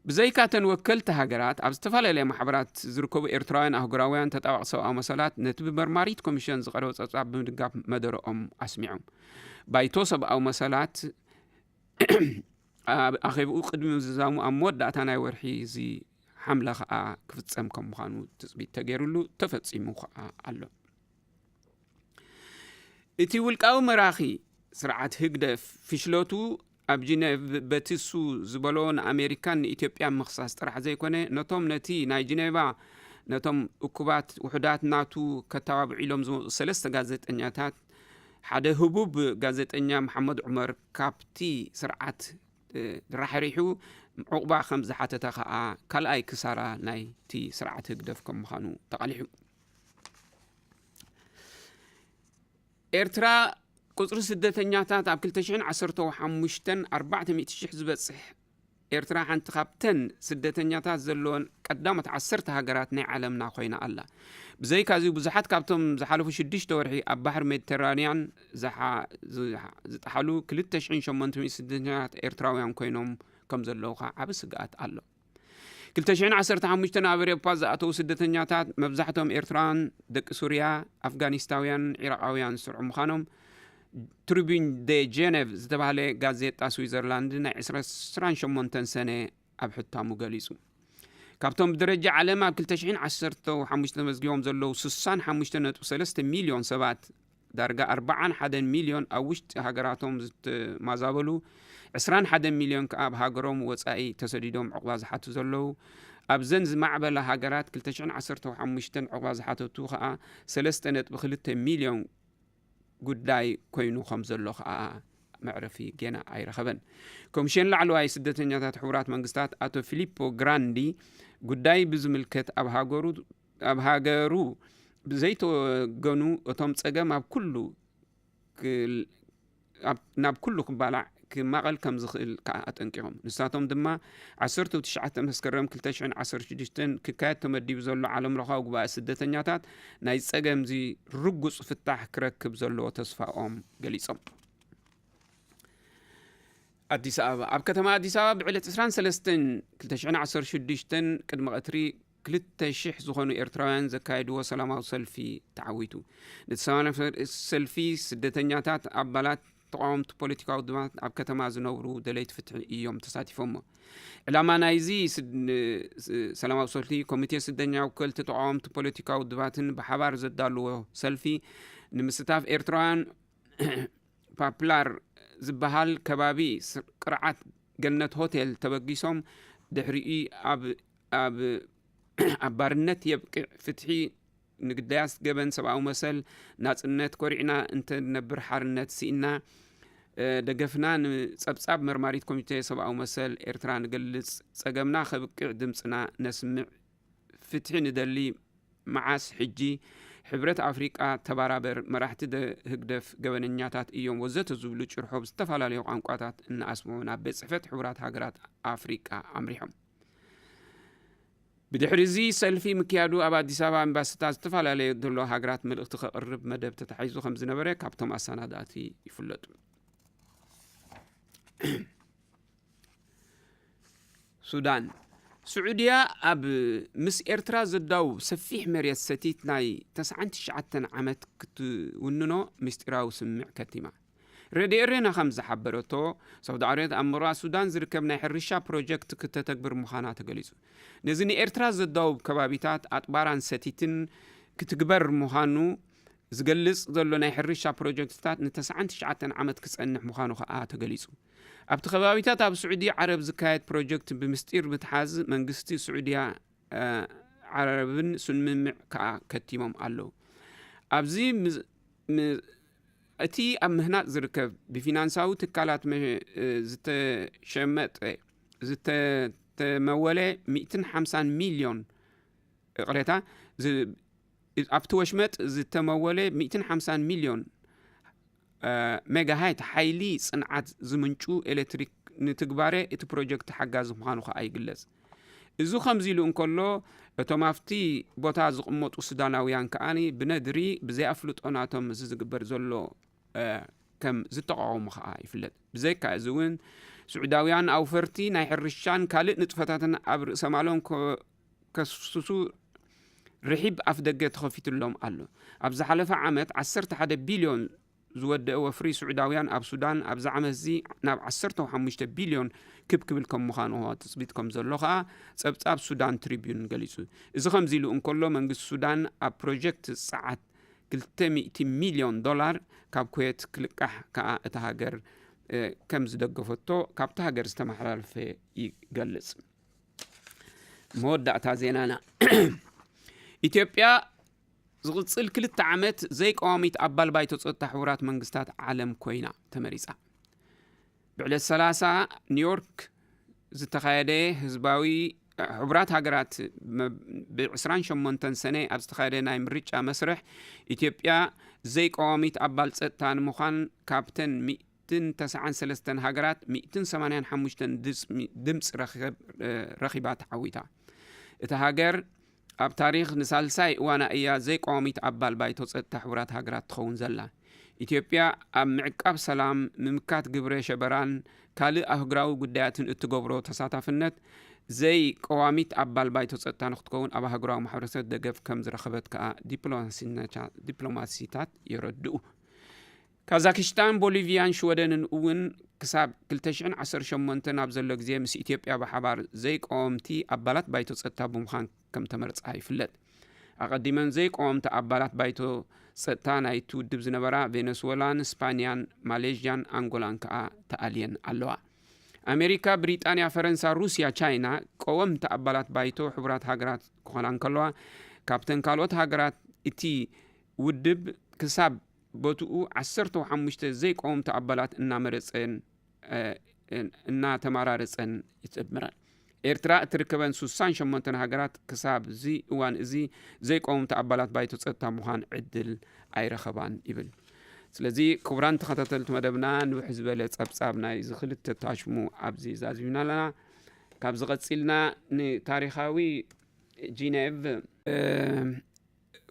ብዘይካተን ወከልቲ ሃገራት፣ ኣብ ዝተፈላለያ ማሕበራት ዝርከቡ ኤርትራውያን ኣህጉራውያን ተጣባቂ ሰብኣዊ መሰላት፣ ነቲ ብመርማሪት ኮሚሽን ዝቐረበ ጸብጻብ ብምድጋፍ መደረኦም ኣስሚዖም። ባይቶ ሰብኣዊ መሰላት ኣብ ኣኼብኡ ቅድሚ ምዝዛሙ፣ ኣብ መወዳእታ ናይ ወርሒ እዚ ሓምለ ከኣ ክፍጸም ከም ምዃኑ ትጽቢት ተገይሩሉ፣ ተፈጺሙ ከኣ ኣሎ። እቲ ውልቃዊ መራኺ ስርዓት ህግደፍ፣ ፍሽለቱ ኣብ ጂኔቭ በቲ እሱ ዝበሎ ንኣሜሪካን ንኢትዮጵያን ምኽሳስ ጥራሕ ዘይኮነ፣ ነቶም ነቲ ናይ ጂኔቫ፣ ነቶም እኩባት ውሑዳት ናቱ ከተባብዑ ኢሎም ዝመጹ ሰለስተ ጋዜጠኛታት፣ ሓደ ህቡብ ጋዜጠኛ መሓመድ ዑመር ካብቲ ስርዓት፣ እ፣ ራሕሪሑ ዕቑባ ከም ዝሓተተ ከኣ ካልኣይ ክሳራ ናይቲ ስርዓት ህግደፍ ከም ምዃኑ ተቓሊሑ። ኤርትራ፣ ቁጽሪ ስደተኛታት ኣብ ክልተ ሽሕን ዓሰርተ ሓሙሽተን ኣርባዕተ ሚእቲ ሽሕ ዝበጽሕ ኤርትራ፣ ሓንቲ ካብተን ስደተኛታት ዘለወን ቀዳሞት ዓሰርተ ሃገራት ናይ ዓለምና ኮይና ኣላ። ብዘይካዚ፣ ብዙሓት ካብቶም ዝሓለፉ ሽዱሽተ ወርሒ ኣብ ባሕሪ ሜዲተራንያን ዝሓ-፣ ዝሓ-፣ ዝጠሓሉ ክልተ ሽሕን ሸሞንተ ሚእቲ ስደተኛታት ኤርትራውያን ኮይኖም ከም ዘለዉ ከኣ ዓቢ ስግኣት ኣሎ። ክልተ ሽሕን ዓሰርተ ሓሙሽተን ኣብ ኤውሮጳ ዝኣተዉ ስደተኛታት፣ መብዛሕትኦም ኤርትራውያን፣ ደቂ ሱርያ፣ ኣፍጋኒስታውያን፣ ዒራቓውያን ዝስርዑ ምዃኖም፣ ትሪቡን ደ ጀነቭ ዝተባህለ ጋዜጣ ስዊዘርላንድ ናይ ዕስራን ሸሞንተን ሰነ ኣብ ሕታሙ ገሊጹ። ካብቶም ብደረጃ ዓለም ኣብ ክልተ ሽሕን ዓሰርተ ሓሙሽተ ተመዝጊቦም ዘለዉ ስሳን ሓሙሽተ ነጥቢ ሰለስተ ሚልዮን ሰባት፣ ዳርጋ ኣርባዓን ሓደን ሚልዮን ኣብ ውሽጢ ሃገራቶም ዝተማዛበሉ፣ ዕስራን ሓደን ሚልዮን ከኣ ኣብ ሃገሮም ወጻኢ ተሰዲዶም ዕቑባ ዝሓቱ ዘለዉ፣ ኣብዘን ዝማዕበላ ሃገራት ክልተ ሽሕን ዓሰርተ ሓሙሽተን ዕቑባ ዝሓተቱ ከኣ ሰለስተ ነጥቢ ክልተ ሚልዮን ጉዳይ ኮይኑ ከም ዘሎ ከኣ መዕረፊ ጌና ኣይረኸበን። ኮሚሽን ላዕለዋይ ስደተኛታት ሕቡራት መንግስታት ኣቶ ፊሊፖ ግራንዲ፣ ጉዳይ ብዝምልከት ኣብ ሃገሩ፣ ኣብ ሃገሩ ብዘይተወገኑ እቶም ጸገም ኣብ ኩሉ ክል-፣ ኣብ፣ ናብ ኩሉ ክባላዕ ክማቐል ከም ዝኽእል ከኣ ኣጠንቂቖም። ንሳቶም ድማ፣ ዓሰርተ ትሽዓተ መስከረም ክልተ ሽሕን ዓሰርተ ሽዱሽተን ክካየድ ተመዲቡ ዘሎ ዓለምለኻዊ ጉባኤ ስደተኛታት ናይ ጸገምዚ ርጉጽ ፍታሕ ክረክብ ዘለዎ ተስፋኦም ገሊጾም። ኣዲስ ኣበባ። ኣብ ከተማ ኣዲስ ኣበባ ብዕለት ዕስራን ሰለስተን ክልተ ሽሕን ዓሰርተ ሽዱሽተን ቅድሚ ቀትሪ ክልተ ሽሕ ዝኾኑ ኤርትራውያን ዘካየድዎ ሰላማዊ ሰልፊ ተዓዊቱ። ነቲ ሰላማዊ ሰልፊ ስደተኛታት፣ ኣባላት ተቓወምቲ ፖለቲካዊ ውድባት፣ ኣብ ከተማ ዝነብሩ ደለይቲ ፍትሒ እዮም ተሳቲፎሞ። ዕላማ ናይዚ ስድ-፣ ን-፣ ስ-፣ ሰላማዊ ሰልፊ፣ ኮሚቴ ስደተኛ፣ ወከልቲ ተቓወምቲ ፖለቲካዊ ውድባትን ብሓባር ዘዳልዎ ሰልፊ ንምስታፍ ኤርትራውያን ፓፕላር ዝበሃል ከባቢ ስ-፣ ቅርዓት ገነት ሆቴል ተበጊሶም፣ ድሕሪኡ ኣብ፣ ኣብ፣ ኣብ ባርነት የብቅዕ፣ ፍትሒ ንግዳያት ገበን ሰብኣዊ መሰል፣ ናጽነት ኮሪዕና እንተንነብር ሓርነት ስኢንና፣ እ፣ ደገፍና ንጸብጻብ መርማሪት ኮሚቴ ሰብኣዊ መሰል ኤርትራ ንገልጽ፣ ጸገምና ከብቅዕ ድምጽና ነስምዕ፣ ፍትሒ ንደሊ፣ መዓስ ሕጂ፣ ሕብረት ኣፍሪቃ ተባራበር፣ መራሕቲ ደ-፣ ህግደፍ ገበነኛታት እዮም ወዘተ ዝብሉ ጭርሖ ብዝተፈላለዩ ቋንቋታት እናኣስምዑ ናብ ቤት ጽሕፈት ሕቡራት ሃገራት ኣፍሪቃ ኣምሪሖም። ብድሕሪ እዚ ሰልፊ ምክያዱ ኣብ ኣዲስ ኣበባ ኤምባሲታት ዝተፈላለዩ ዘሎ ሃገራት መልእኽቲ ከቕርብ መደብ ተታሒዙ ከም ዝነበረ ካብቶም ኣሰናዳእቲ ይፍለጡ። ሱዳን። ስዑድያ ኣብ ምስ ኤርትራ ዘዳውብ ሰፊሕ መሬት ሰቲት ናይ ተስዓን ትሽዓተን ዓመት ክትውንኖ ምስጢራዊ ስምምዕ ከቲማ። ሬድዮ ኤሬና ከም ዝሓበረቶ፣ ሳውዲ ዓረብያ ኣብ ምብራቕ ሱዳን ዝርከብ ናይ ሕርሻ ፕሮጀክት ክተተግብር ምዃና ተገሊጹ። ነዚ ንኤርትራ ዘዳውብ ከባቢታት ኣጥባራን ሰቲትን ክትግበር ምዃኑ ዝገልጽ ዘሎ ናይ ሕርሻ ፕሮጀክትታት ንተስዓን ትሽዓተን ዓመት ክጸንሕ ምዃኑ ከኣ ተገሊጹ። ኣብቲ ከባቢታት ኣብ ስዑዲ ዓረብ ዝካየድ ፕሮጀክት ብምስጢር ምትሓዝ መንግስቲ ስዑድያ፣ እ፣ ዓረብን ስምምዕ ከኣ ከቲሞም ኣለዉ። ኣብዚ ምስ-፣ ም-፣ እቲ ኣብ ምህናጽ ዝርከብ ብፊናንሳዊ ትካላት መ-፣ እ፣ ዝተሸመጠ፣ ዝተተመወለ ሚእትን ሓምሳን ሚልዮን፣ ይቕሬታ፣ ዝ-፣ ኣብቲ ወሽመጥ ዝተመወለ ሚእትን ሓምሳን ሚልዮን፣ እ፣ ሜጋሃይት ሓይሊ ጽንዓት ዝምንጩ ኤሌክትሪክ ንትግባረ እቲ ፕሮጀክት ሓጋዚ ምዃኑ ከኣ ይግለጽ። እዚ ከምዚ ኢሉ እንከሎ፣ እቶም ኣብቲ ቦታ ዝቕመጡ ሱዳናውያን ከኣ ብነድሪ ብዘይ ኣፍልጦ ናቶም እዚ ዝግበር ዘሎ፣ እ፣ ከም ዝተቃወሙ ከኣ ይፍለጥ። ብዘይካ እዚ እውን፣ ስዑዳውያን ኣውፈርቲ ናይ ሕርሻን ካልእ ንጥፈታትን ኣብ ርእሰ ማሎም ከ-፣ ከስሱ ርሒብ ኣፍደገ ተኸፊትሎም ኣሎ። ኣብ ዝሓለፈ ዓመት ዓሰርተ ሓደ ቢልዮን ዝወደአ ወፍሪ ስዑዳውያን ኣብ ሱዳን ኣብዚ ዓመት እዚ ናብ ዓሰርተ ሓሙሽተ ቢልዮን ክብ ክብል ከም ምዃኑ ትጽቢት ከም ዘሎ ከኣ ጸብጻብ ሱዳን ትሪቢዩን ገሊጹ። እዚ ከምዚ ኢሉ እንከሎ፣ መንግስቲ ሱዳን ኣብ ፕሮጀክት ጸዓት ክልተ ሚእቲ ሚልዮን ዶላር ካብ ኩዌት ክልቃሕ ከኣ እታ ሃገር፣ እ፣ ከም ዝደገፈቶ ካብታ ሃገር ዝተመሓላለፈ ይገልጽ። መወዳእታ ዜናና። ኢትዮጵያ ዝቕጽል ክልተ ዓመት ዘይቀዋሚት ኣባል ባይቶ ጸጥታ ሕቡራት መንግስታት ዓለም ኮይና ተመሪጻ። ብዕለት ሰላሳ ኒውዮርክ ዝተኻየደ ህዝባዊ፣ ሕቡራት ሃገራት መ-፣ ብ ዕስራን ሸሞንተን ሰነ ኣብ ዝተኻየደ ናይ ምርጫ መስርሕ፣ ኢትዮጵያ ዘይቀዋሚት ኣባል ጸጥታ ንምዃን ካብተን ሚእትን ተስዓን ሰለስተን ሃገራት ሚእትን ሰማንያን ሓሙሽተን ድጽ-፣ ድምጺ ረኺብ-፣ ረኺባ ተዓዊታ። እታ ሃገር ኣብ ታሪኽ ንሳልሳይ እዋና እያ ዘይቀዋሚት ኣባል ባይቶ ጸጥታ ሕቡራት ሃገራት ትኸውን ዘላ። ኢትዮጵያ ኣብ ምዕቃብ ሰላም፣ ምምካት ግብረ ሸበራን ካልእ ኣህጉራዊ ጉዳያትን እትገብሮ ተሳታፍነት ዘይቀዋሚት ኣባል ባይቶ ጸጥታ ንክትከውን ኣብ ኣህጉራዊ ማሕበረሰብ ደገፍ ከም ዝረኸበት ከኣ ዲፕሎማሲነታ-፣ ዲፕሎማሲታት የረድኡ። ካዛክስታን፣ ቦሊቪያን ሽወደንን እውን ክሳብ ክልተ ሽሕን ዓሰርተ ሸሞንተን ኣብ ዘሎ ግዜ ምስ ኢትዮጵያ ብሓባር ዘይቀወምቲ ኣባላት ባይቶ ጸጥታ ብምዃን ከም ተመርጻ ይፍለጥ። ኣቐዲመን ዘይቀወምቲ ኣባላት ባይቶ ጸጥታ ናይቲ ውድብ ዝነበራ ቬነስወላን፣ ስፓንያን፣ ማሌዥያን፣ ኣንጎላን ከኣ ተኣልየን ኣለዋ። ኣሜሪካ፣ ብሪጣንያ፣ ፈረንሳ፣ ሩስያ፣ ቻይና ቀወምቲ ኣባላት ባይቶ ሕቡራት ሃገራት ክኾና እንከለዋ፣ ካብተን ካልኦት ሃገራት እቲ ውድብ ክሳብ ቦትኡ ዓሰርተ ሓሙሽተ ዘይቀወምቲ ኣባላት እናመረጸን፣ እ፣ እናተመራረጸን ይጽምረን። ኤርትራ እትርከበን ሱሳን ሸሞንተን ሃገራት ክሳብ እዚ እዋን እዚ ዘይቀወምቲ ኣባላት ባይቶ ጸጥታ ምዃን ዕድል ኣይረኸባን ይብል። ስለዚ ክቡራን ተኸታተልቲ መደብና፣ ንውሕ ዝበለ ጸብጻብ ናይ እዚ ክልተ ታሽሙ ኣብዚ ዛዚምና ኣለና። ካብዚ ቀጺልና ንታሪኻዊ ጂኔቭ፣ እ፣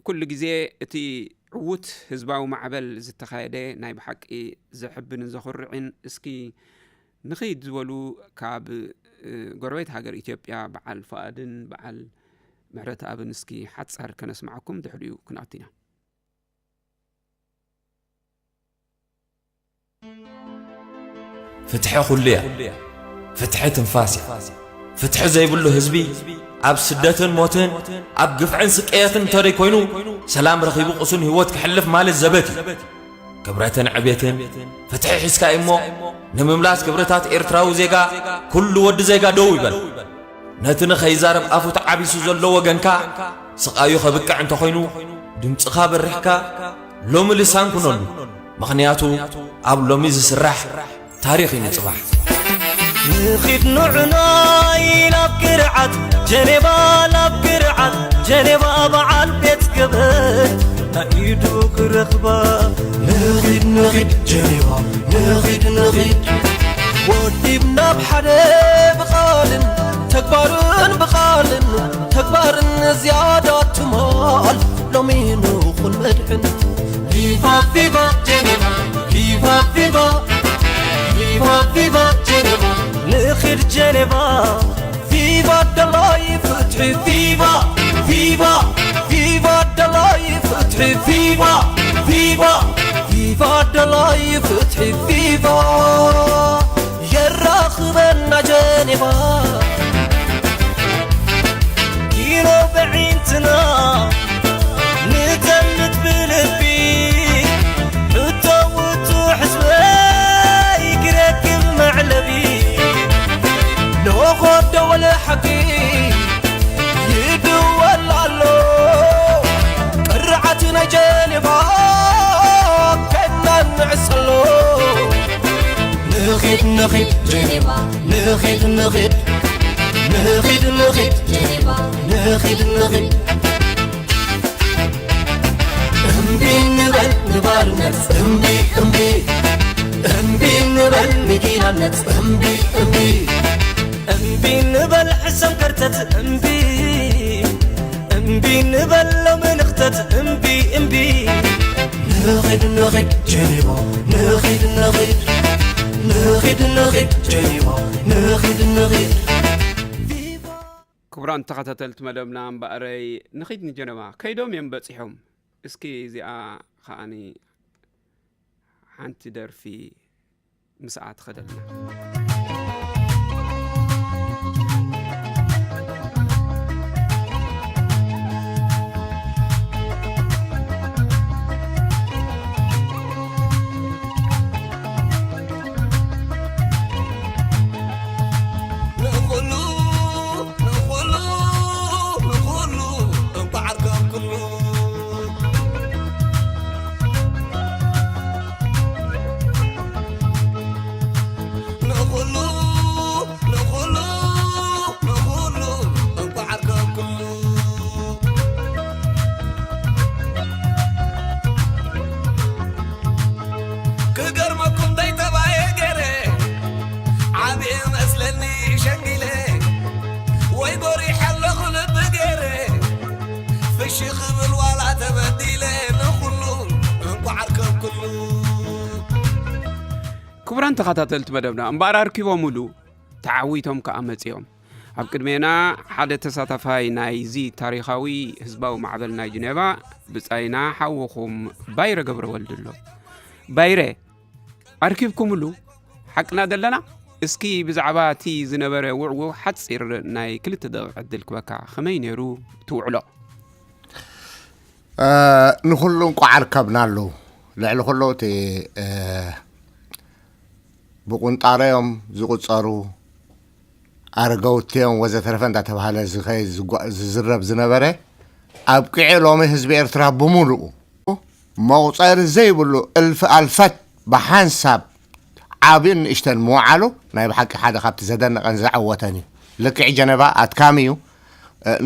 ኩሉ ግዜ እቲ ዕዉት ህዝባዊ ማዕበል ዝተኻየደ ናይ ብሓቂ ዘሕብንን ዘኹርዕን፣ እስኪ ንኺድ ዝበሉ ካብ፣ እ፣ ጎረቤት ሃገር ኢትዮጵያ በዓል ፉኣድን በዓል ምሕረተኣብን እስኪ ሓጻር ከነስምዓኩም፣ ድሕሪኡ ክንኣቱ ኢና። ፍትሒ ኩሉ እያ። ፍትሒ ትንፋስ እያ። ፍትሒ ዘይብሉ ህዝቢ ኣብ ስደትን ሞትን፣ ኣብ ግፍዕን ስቅየትን እንተደይ ኮይኑ፣ ሰላም ረኺቡ ቅሱን ህይወት ክሕልፍ ማለት ዘበት እዩ። ክብረትን ዕቤትን፣ ፍትሒ ሒዝካ እሞ፣ ንምምላስ ክብርታት ኤርትራዊ ዜጋ፣ ኩሉ ወዲ ዜጋ ደው ይበል። ነቲ ንኸይዛረብ ኣፉ ተዓቢሱ ዘሎ ወገንካ፣ ስቓዩ ከብቅዕ እንተኾይኑ፣ ድምጽኻ በሪሕካ ሎሚ ልሳን ኩነሉ። ምኽንያቱ ኣብ ሎሚ ዝስራሕ ታሪኽ እዩ ንጽባሕ። ንኺድ ንዕኖይ ናብ ግርዓት ጀኔቫ፣ ናብ ግርዓት ጀኔቫ በዓል ቤት ገበል ናይ ኢዱ ክረኽባ። ንኺድ ንኺድ ጀኔቫ፣ ንኺድ ንኺድ ወዲብና ብሓደ ብቓልን ተግባርን፣ ብቓልን ተግባርን ዝያዳ ትማል ሎሚ ንኹን መድሕን። ቪቫ ቪቫ ጀኔቫ፣ ቪቫ ቪቫ፣ ቪቫ ቪቫ ጀኔቫ፣ ንኺድ ጀኔቫ። ቪቫ ደላይ ፍትሒ፣ ቪቫ፣ ቪቫ፣ ቪቫ ደላይ ፍትሒ፣ ቪቫ፣ ቪቫ፣ ቪቫ ደላይ ፍትሒ ቪቫ የራኽበና ጀኔቫ ኪኖ በዒንትና ንጠምት ብልቢ ሕቶ ውጹ ሕዝበይ ክረክብ መዕለቢ ለኾዶ ወለ ሓቂ ይድወል ኣሎ ቅርዓት ናይ ጀኔቫ ከናንዕስ ኣሎ ንኺድ ንኺድ ጀኔቫ ንኺድ ንኺድ ንኺድ ንኺድ ጀኔቫ ንኺድ ንኺድ እምቢ ንበል ንባርነት እምቢ እምቢ እምቢ ንበል ንጊናነት እምቢ እምቢ እምቢ ንበል ሕሰም ከርተት እምቢ እምቢ ንበል ሎሚ ንኽተት እምቢ እምቢ ንኺድ ንኺድ ጀኔቦ ንኺድ ንኺድ ንኺድ ንኺድ ጀኔቦ ንኺድ ንኺድ ክቡራን ተኸታተልቲ መደብና እምበኣረይ ንኺድ ንጀነባ ከይዶም እዮም በፂሖም። እስኪ እዚኣ ከዓኒ ሓንቲ ደርፊ ምስኣ ትኸደልና። ንኹሉ ንኹሉ ንኹሉ እንቋዕ ኣርከብኩሉ ንኹሉ ንኹሉ ንኹሉ እንቋዕ ኣርከብኩሉ ክገርመኩም ደይተባየ ገይረ ዓብየ መስለኒ ሸንጊለ ወይ ጎሪሐ ኣለኹ ልቢ ገይረ ፍሺ ክብል ዋላ ተበዲለ ንኹሉ እንቋዕ ኣርከብኩሉ ክቡራን ተኸታተልቲ መደብና እምበኣር ኣርኪቦምሉ ተዓዊቶም ከኣ መጺኦም ኣብ ቅድሜና ሓደ ተሳታፋይ ናይዚ ታሪኻዊ ህዝባዊ ማዕበል ናይ ጅኔቫ ብጻይና ሓውኹም ባይረ ገብረወልድ ኣሎ። ባይረ ኣርኪብኩምሉ ሓቅና ደለና? እስኪ ብዛዕባ እቲ ዝነበረ ውዕውዕ ሓጺር ናይ ክልተ ደቂቕ ዕድል ክበካ ከመይ ነይሩ ትውዕሎ? ንኹሉ እንቋዕ ኣርከብናሉ። ልዕሊ ኩሉ እቲ ብቁንጣሮ እዮም ዝቑጸሩ፣ ኣረገውቲ እዮም ወዘተረፈ እንዳተባሃለ ዝኸይድ ዝጓ- ዝዝረብ ዝነበረ ኣብቂዑ ሎሚ ህዝቢ ኤርትራ ብምሉኡ መቑጸሪ ዘይብሉ እልፊ ኣልፈት ብሓንሳብ ዓብዩን ንእሽተን ምውዓሉ ናይ ብሓቂ ሓደ ካብቲ ዘደነቐን ዘዐወተን እዩ። ልክዕ ጀነባ ኣድካሚ እዩ።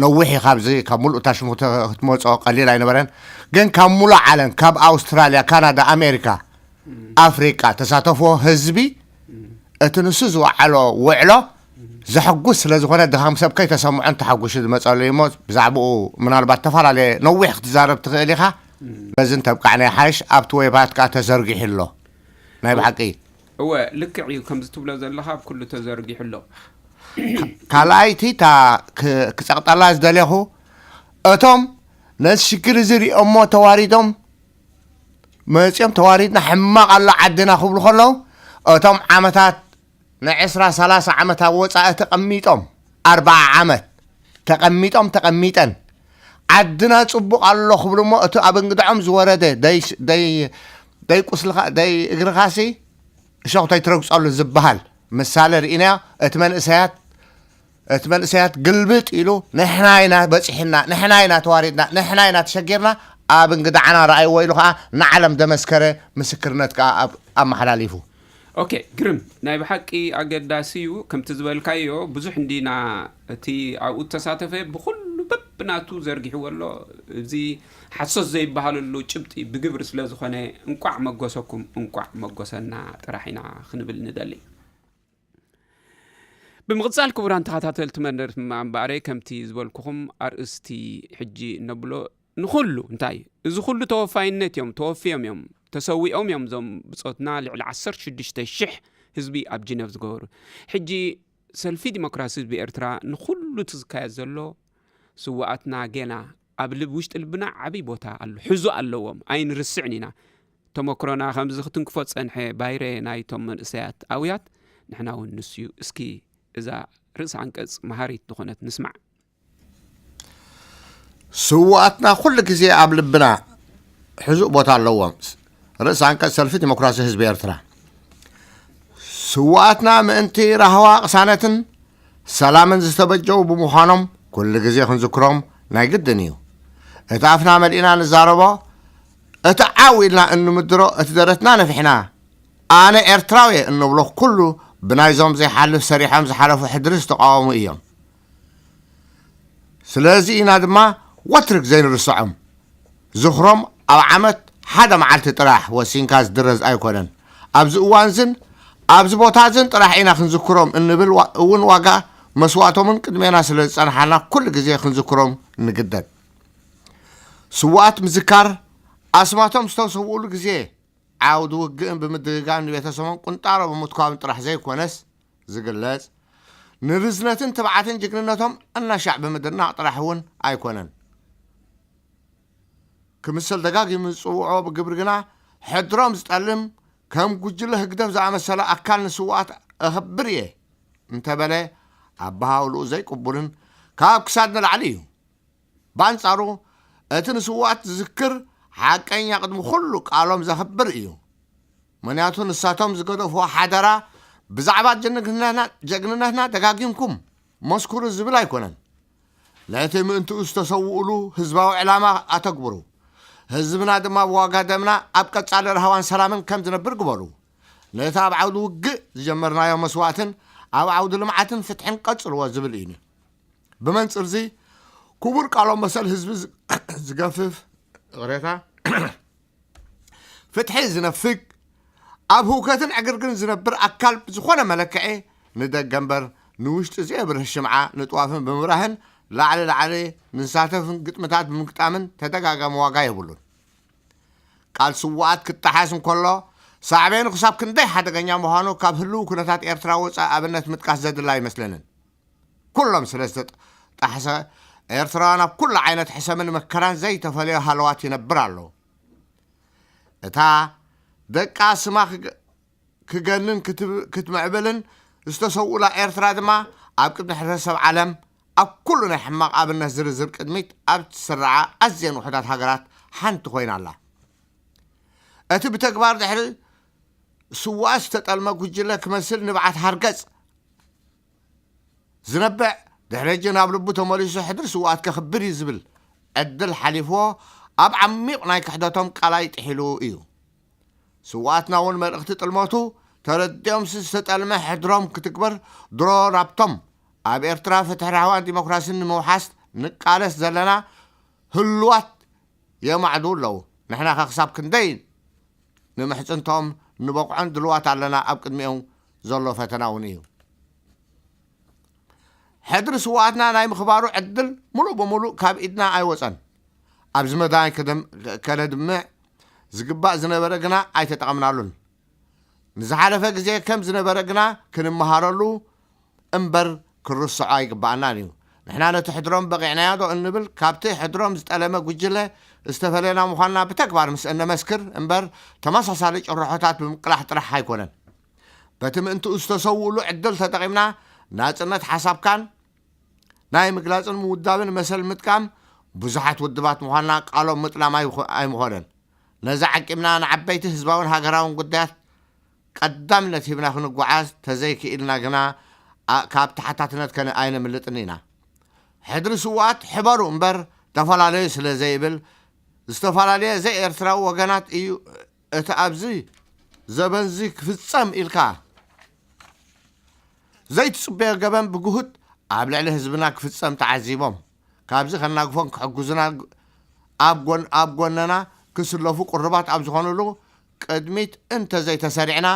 ነዊሕ እዩ ካብዚ ካብ ሙሉእ ታሽሙ ክትመፅኦ ቀሊል ኣይነበረን። ግን ካብ ሙሉእ ዓለም ካብ ኣውስትራልያ፣ ካናዳ፣ ኣሜሪካ፣ ኣፍሪቃ ተሳተፍዎ ህዝቢ እቲ ንሱ ዝወዓሎ ውዕሎ ዘሐጉስ ስለ ዝኾነ ድኻም ሰብ ከይተሰምዖን ተሓጒሱ ዝመፀሉ እዩ እሞ ብዛዕባኡ ምናልባት ተፈላለየ ነዊሕ ክትዛረብ ትኽእል ኢኻ። በዚ እንተብቃዕና ይሓይሽ። ኣብቲ ዌባት ከዓ ተዘርጊሑ ኣሎ። ናይ ብሓቂ እወ ልክዕ እዩ ከምዚ ትብሎ ዘለኻ ኣብ ኩሉ ተዘርጊሑ ኣሎ። ካልኣይቲ እታ ክፀቕጠላ ዝደለኹ እቶም ነዚ ሽግር እዚ ሪኦሞ ተዋሪዶም መፂኦም ተዋሪድና ሕማቕ ኣሎ ዓድና ክብሉ ከለዉ እቶም ዓመታት ንዕስራ ሰላሳ ዓመት ኣብ ወፃኢ ተቐሚጦም ኣርባዓ ዓመት ተቐሚጦም ተቐሚጠን ዓድና ፅቡቕ ኣሎ ክብሉ እሞ እቲ ኣብ እንግድዖም ዝወረደ ደይ ቁስልኻ ደይ እግርኻሲ እሾኽ ተይትረግፀሉ ዝበሃል ምሳሌ ርኢናዮ። እቲ መንእሰያት እቲ መንእሰያት ግልብጥ ኢሉ ንሕና ኢና በፂሕና ንሕና ኢና ተዋሪድና ንሕና ኢና ተሸጊርና ኣብ እንግዳዓና ረኣይዎ ኢሉ ከዓ ንዓለም ደመስከረ ምስክርነት ከዓ ኣመሓላሊፉ። ኦኬ ግርም ናይ ብሓቂ ኣገዳሲ እዩ ከምቲ ዝበልካዮ ብዙሕ እንዲና እቲ ኣብኡ ተሳተፈ ብኩሉ በብናቱ ዘርጊሕዎ ኣሎ እዚ ሓሶት ዘይበሃለሉ ጭብጢ ብግብሪ ስለ ዝኾነ እንቋዕ መጎሰኩም እንቋዕ መጎሰና ጥራሕ ኢና ክንብል ንደሊ። ብምቕጻል ክቡራን ተኸታተልቲ መደብ እምበኣረይ ከምቲ ዝበልኩኹም ኣርእስቲ ሕጂ እነብሎ ንኹሉ እንታይ እዩ እዚ ኩሉ ተወፋይነት እዮም ተወፊዮም እዮም ተሰዊኦም እዮም እዞም ብጾትና ልዕሊ ዓሰርተ ሽዱሽተ ሽሕ ህዝቢ ኣብ ጅነቭ ዝገበሩ ሕጂ ሰልፊ ዲሞክራሲ ህዝቢ ኤርትራ ንኹሉ እቲ ዝካየድ ዘሎ ስውኣትና ጌና ኣብ ልብ ውሽጢ ልብና ዓብይ ቦታ ኣሎ ሕዙ ኣለዎም ኣይንርስዕን ኢና ተመክሮና ከምዚ ክትንክፎ ዝጸንሐ ባይረ ናይቶም መንእሰያት ኣውያት ንሕና እውን ንሱ እዩ። እስኪ እዛ ርእሲ ዓንቀጽ መሃሪት ዝኾነት ንስማዕ። ስውኣትና ኩሉ ግዜ ኣብ ልብና ሕዙእ ቦታ ኣለዎም። ርእሲ ኣንቀጽ ሰልፊ ዲሞክራሲ ህዝቢ ኤርትራ። ስውኣትና ምእንቲ ራህዋ ቅሳነትን ሰላምን ዝተበጀው ብምዃኖም ኩሉ ግዜ ክንዝክሮም ናይ ግድን እዩ። እቲ ኣፍና መሊእና ንዛረቦ፣ እቲ ዓው ኢልና እንምድሮ፣ እቲ ደረትና ነፊሕና ኣነ ኤርትራዊ እየ እንብሎ ኩሉ ብናይዞም ዘይሓልፍ ሰሪሖም ዝሓለፉ ሕድሪ ዝተቃወሙ እዮም። ስለዚ ኢና ድማ ወትርግ ዘይንርስዖም። ዝኽሮም ኣብ ዓመት ሓደ መዓልቲ ጥራሕ ወሲንካ ዝድረዝ ኣይኮነን። ኣብዚ እዋንዝን ኣብዚ ቦታዝን ጥራሕ ኢና ክንዝክሮም እንብል ዋ- እውን ዋጋ መስዋእቶምን ቅድሜና ስለ ዝጸንሓና ኩሉ ግዜ ክንዝክሮም ንግደድ። ስውኣት ምዝካር ኣስማቶም ዝተሰውኡሉ ግዜ ዓውዲ ውግእን ብምድግጋም ንቤተሰቦም ቁንጣሮ ብምትኳብን ጥራሕ ዘይኮነስ ዝግለጽ፣ ንርዝነትን ትብዓትን ጅግንነቶም እናሻዕ ብምድናቕ ጥራሕ እውን ኣይኮነን። ክምሰል ደጋጊሙ ዝጽውዖ ብግብሪ ግና ሕድሮም ዝጠልም ከም ጉጅለ ህግደፍ ዝኣመሰለ ኣካል ንስውኣት እኽብር እየ እንተበለ ኣበሃውልኡ ዘይቅቡልን ካብ ክሳድ ንላዕሊ እዩ። ብኣንጻሩ እቲ ንስውኣት ዝዝክር ሓቀኛ ቅድሚ ኩሉ ቃሎም ዘኽብር እዩ። ምኽንያቱ ንሳቶም ዝገደፍዎ ሓደራ ብዛዕባ ጀግንነትና ደጋጊምኩም መስክሩ ዝብል ኣይኮነን። ነቲ ምእንትኡ ዝተሰውኡሉ ህዝባዊ ዕላማ ኣተግብሩ። ህዝብና ድማ ብዋጋ ደምና ኣብ ቀጻሊ ራህዋን ሰላምን ከም ዝነብር ግበሩ። ነቲ ኣብ ዓውዲ ውግእ ዝጀመርናዮ መስዋእትን ኣብ ዓውዲ ልምዓትን ፍትሕን ቀጽልዎ ዝብል እዩ። ብመንጽርዚ ክቡር ቃሎም መሰል ህዝቢ ዝገፍፍ ቅሬታ ፍትሒ ዝነፍግ ኣብ ህውከትን ዕግርግርን ዝነብር ኣካል ብዝኾነ መለክዒ ንደገ እምበር ንውሽጢ ዘየብርህ ሽምዓ ንጥዋፍን ብምብራህን ላዕሊ ላዕሊ ንሳተፍን ግጥምታት ብምግጣምን ተደጋጋሚ ዋጋ የብሉን። ቃል ስውኣት ክጠሓስ እንከሎ ሳዕቤኑ ክሳብ ክንደይ ሓደገኛ ምዃኑ ካብ ህልው ኩነታት ኤርትራ ወፃኢ ኣብነት ምጥቃስ ዘድላ ኣይመስለንን። ኩሎም ስለ ዝተጣሕሰ ኤርትራውያን ኣብ ኩሉ ዓይነት ሕሰምን መከራን ዘይተፈለዮ ሃለዋት ይነብር ኣሎ። እታ ደቃ ስማ ክገንን ክትምዕብልን ዝተሰውኡላ ኤርትራ ድማ ኣብ ቅድሚ ሕብረተሰብ ዓለም ኣብ ኩሉ ናይ ሕማቕ ኣብነት ዝርዝር ቅድሚት ኣብ ትስርዓ ኣዝየን ውሑዳት ሃገራት ሓንቲ ኮይና ኣላ። እቲ ብተግባር ድሕሪ ስውኣት ዝተጠልመ ጉጅለ ክመስል ንብዓት ሃርገጽ ዝነብዕ ድሕሪ ሕጂ ናብ ልቡ ተመሊሱ ሕድሪ ስውኣት ከኽብር እዩ ዝብል ዕድል ሓሊፍዎ ኣብ ዓሚቕ ናይ ክሕደቶም ቀላይ ጥሒሉ እዩ። ስውኣትና እውን መልእኽቲ ጥልመቱ ተረዲኦምሲ ዝተጠልመ ሕድሮም ክትግበር ድሮ ናብቶም ኣብ ኤርትራ ፍትሒ ራህዋን ዲሞክራሲን ንምውሓስ ንቃለስ ዘለና ህሉዋት የማዕዱ ኣለዉ። ንሕና ከ ክሳብ ክንደይ ንምሕጽንቶም ንበቕዖን ድልዋት ኣለና ኣብ ቅድሚኦም ዘሎ ፈተና እውን እዩ። ሕድሪ ስውኣትና ናይ ምኽባሩ ዕድል ሙሉእ ብሙሉእ ካብ ኢድና ኣይወጸን። ኣብዚ መዳይ ከነድምዕ ዝግባእ ዝነበረ ግና ኣይተጠቐምናሉን። ንዝሓለፈ ግዜ ከም ዝነበረ ግና ክንመሃረሉ እምበር ክርስዖ ኣይግባኣናን እዩ። ንሕና ነቲ ሕድሮም በቒዕናዮ ዶ እንብል ካብቲ ሕድሮም ዝጠለመ ጉጅለ ዝተፈለና ምዃንና ብተግባር ምስ እነመስክር እምበር ተመሳሳሊ ጭርሖታት ብምቅላሕ ጥራሕ ኣይኮነን። በቲ ምእንትኡ ዝተሰውእሉ ዕድል ተጠቒምና ናጽነት ሓሳብካን ናይ ምግላጽን ምውዳብን መሰል ምጥቃም ብዙሓት ውድባት ምዃንና ቃሎም ምጥላም ኣይምኾነን። ነዚ ዓቂብና ንዓበይቲ ህዝባውን ሃገራውን ጉዳያት ቀዳምነት ሂብና ክንጓዓዝ ተዘይክኢልና ግና ካብ ተሓታትነት ከነ ኣይነምልጥን ኢና። ሕድሪ ስውኣት ሕበሩ እምበር ተፈላለዩ ስለ ዘይብል ዝተፈላለየ ዘይኤርትራዊ ወገናት እዩ እቲ ኣብዚ ዘበንዚ ክፍጸም ኢልካ ዘይትጽበዮ ገበን ብግሁድ ኣብ ልዕሊ ህዝብና ክፍጸም ተዓዚቦም ካብዚ ከናግፎን ክሕግዙና ኣብ ጎን ኣብ ጎነና ክስለፉ ቅሩባት ኣብ ዝኾኑሉ ቅድሚት እንተዘይተሰሪዕና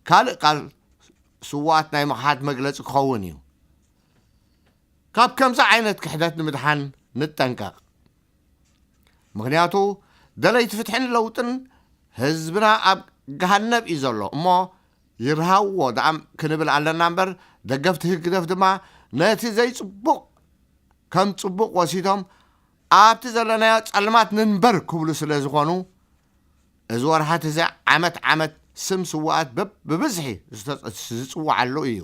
ካልእ ቃል ስውኣት ናይ ምኽሓድ መግለጺ ክኸውን እዩ። ካብ ከምዚ ዓይነት ክሕደት ንምድሓን ንጠንቀቕ። ምኽንያቱ ደለይቲ ፍትሕን ለውጥን ህዝብና ኣብ ገሃነብ እዩ ዘሎ እሞ ይርሃዎ ደኣ ክንብል ኣለና እምበር ደገፍቲ ህግደፍ ድማ ነቲ ዘይጽቡቕ ከም ጽቡቕ ወሲዶም ኣብቲ ዘለናዮ ጸልማት ንንበር ክብሉ ስለ ዝኾኑ እዚ ወርሓት እዚ ዓመት ዓመት ስም ስውኣት በብ-፣ ብብዝሒ ዝተ-፣ ዝጽውዓሉ እዩ።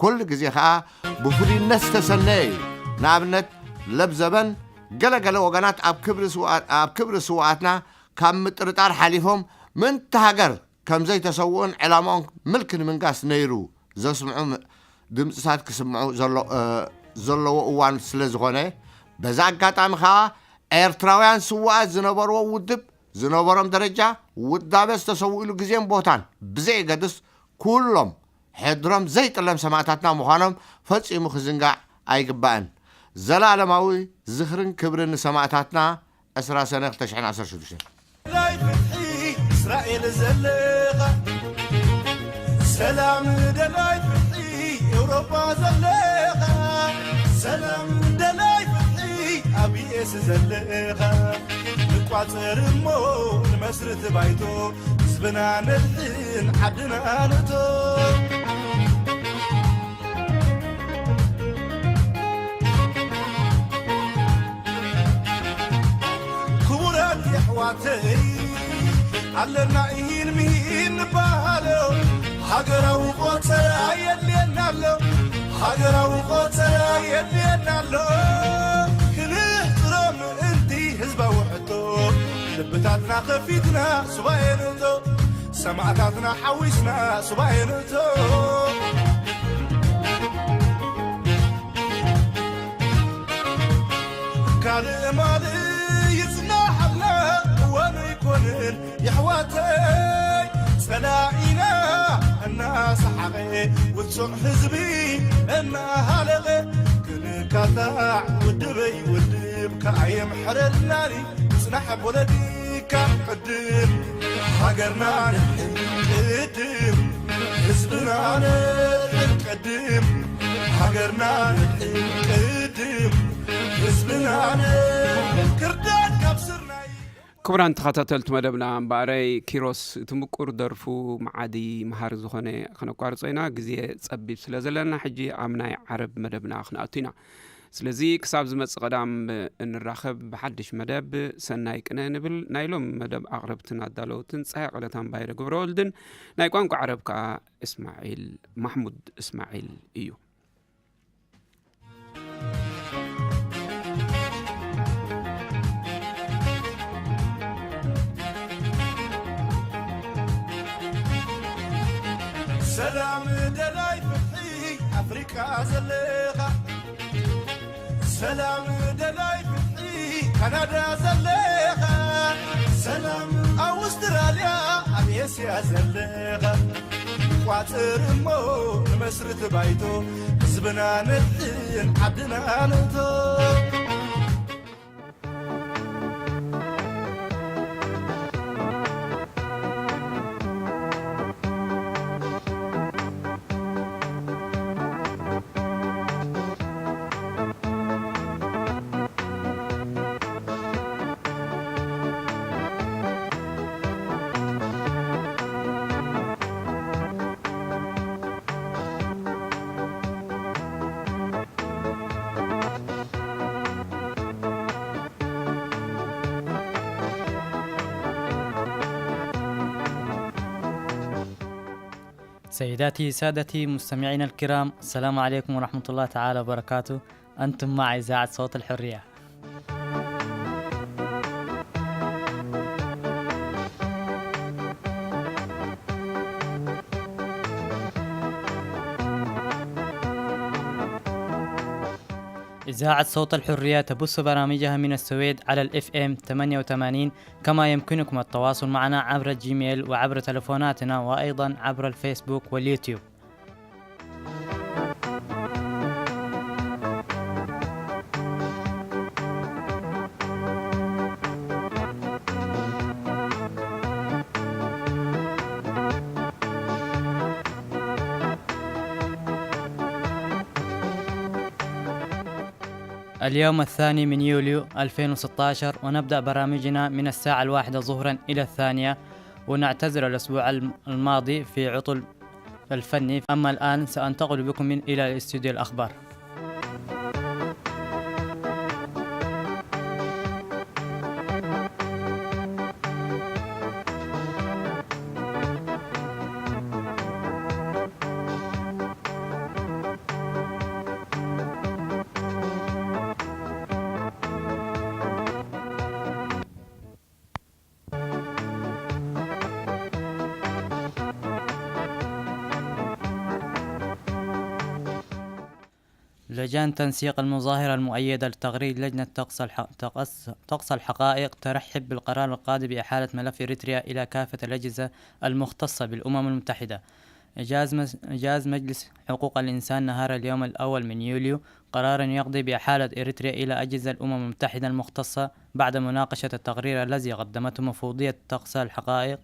ኩሉ ግዜ ኸኣ ብፍሉይነት ዝተሰነየ እዩ። ንኣብነት፣ ለብዘበን ገለ ገለ ወገናት ኣብ ክብሪ ስውኣ-፣ ኣብ ክብሪ ስውኣትና ካብ ምጥርጣር ሓሊፎም ምእንቲ ሃገር ከም ዘይተሰውኡን ዕላማኦም ምልኪ ንምንጋስ ነይሩ ዘስምዑ ም-፣ ድምፅታት ክስምዑ ዘሎ-፣ እ፣ ዘለዎ እዋን ስለ ዝኾነ፣ በዚ ኣጋጣሚ ኸኣ ኤርትራውያን ስውኣት ዝነበርዎ ውድብ፣ ዝነበሮም ደረጃ፣ ውዳበ ዝተሰውእሉ ግዜን ቦታን ብዘየገድስ፣ ኩሎም ሕድሮም ዘይጥለም ሰማእታትና ምዃኖም ፈጺሙ ክዝንጋዕ ኣይግባእን። ዘላለማዊ ዝኽርን ክብርን ንሰማእታትና። ዕስራ ሰነ ክልተ ሽሕን ዓሰርተ ሽዱሽተን። ደላይ ፍትሒ እስራኤል ዘለኻ፣ ሰላም ደላይ ፍትሒ ኤውሮጳ ዘለኻ፣ ሰላም ደላይ ፍትሒ ኣብ ዩ ኤስ ዘለኻ፣ ንቋጸር እሞ ንመስርት ባይቶ፣ ህዝብና ነድሕን ዓድና ንእቶ። ክቡራት የሕዋተይ፣ ኣለና ኢሂን ምሂን ንበሃሎ፣ ሃገራዊ ቆጸራ የድልየና ኣሎ፣ ሃገራዊ ቆጸራ የድልየና ኣሎ። ክንህጥሮ ምእንቲ ህዝባዊ ሕቶ፣ ልብታትና ከፊትና ሱባኤ ንእቶ፣ ሰማእታትና ሓዊስና ሱባኤ ንእቶ። ካልእ ማልእ ይጽናሓልና እዋኑ ኣይኮንን የሕዋተይ፣ ጸላኢና እናሰሓቐ ውጹዕ ህዝቢ እናሃለቐ ክንካታዕ ውድበይ ውድብ ከኣ የምሕረልናኒ። ጽናሕ ፖለቲካ ቅድም፣ ሃገርና ንድሕን ቅድም፣ ህዝብና ንድሕን ቅድም፣ ሃገርና ንድሕን ቅድም፣ ህዝብና ንድሕን ክርዳድ ካብ ስርናይ። ክቡራን ተኸታተልቲ መደብና፣ እምበኣረይ ኪሮስ እቲ ምቁር ደርፉ መዓዲ መሃሪ ዝኾነ ከነቋርጾ ኢና። ግዜ ጸቢብ ስለ ዘለና፣ ሕጂ ኣብ ናይ ዓረብ መደብና ክንኣቱ ኢና። ስለዚ ክሳብ ዝመጽእ ቀዳም እንራኸብ ብሓድሽ መደብ ሰናይ ቅነ ንብል። ናይ ሎም መደብ ኣቕረብትን ኣዳለውትን ጸሃይ ቐለታን ባይረ ገብረወልድን ናይ ቋንቋ ዓረብ ከኣ እስማዒል ማሕሙድ እስማዒል እዩ። ሰላም ደላይ ፍትሒ ኣፍሪቃ ዘለኻ፣ ሰላም ደላይ ፍትሒ ካናዳ ዘለኻ፣ ሰላም ኣውስትራልያ ኣብ ኤስያ ዘለኻ፣ ቋጽር እሞ ንመስርት ባይቶ፣ ህዝብና ነድሕን ዓድና ንእቶ። سيداتي سادتي مستمعينا الكرام، السلام عليكم ورحمة الله تعالى وبركاته. أنتم مع إذاعة صوت الحرية. إذاعة صوت الحرية تبث برامجها من السويد على ال إف إم ثمانية وثمانين، كما يمكنكم التواصل معنا عبر الجيميل وعبر تلفوناتنا وأيضًا عبر الفيسبوك واليوتيوب. اليوم الثاني من يوليو ألفين وستاشر، ونبدأ برامجنا من الساعة الواحدة ظهرا إلى الثانية، ونعتذر الأسبوع الم-، الماضي في عطل الفني. أما الآن سأنتقل بكم من، إلى الاستوديو الأخبار. لجان تنسيق المظاهرة المؤيدة لتقرير لجنة تقصى الح-، تقص-، تقصى الحقائق ترحب بالقرار القادم بإحالة ملف إريتريا إلى كافة الأجهزة المختصة بالأمم المتحدة. إجاز مس-، إجاز مجلس حقوق الإنسان نهار اليوم الأول من يوليو قرارا يقضي بإحالة إريتريا إلى أجهزة الأمم المتحدة المختصة بعد مناقشة التقرير الذي قدمته مفوضية تقصى الحقائق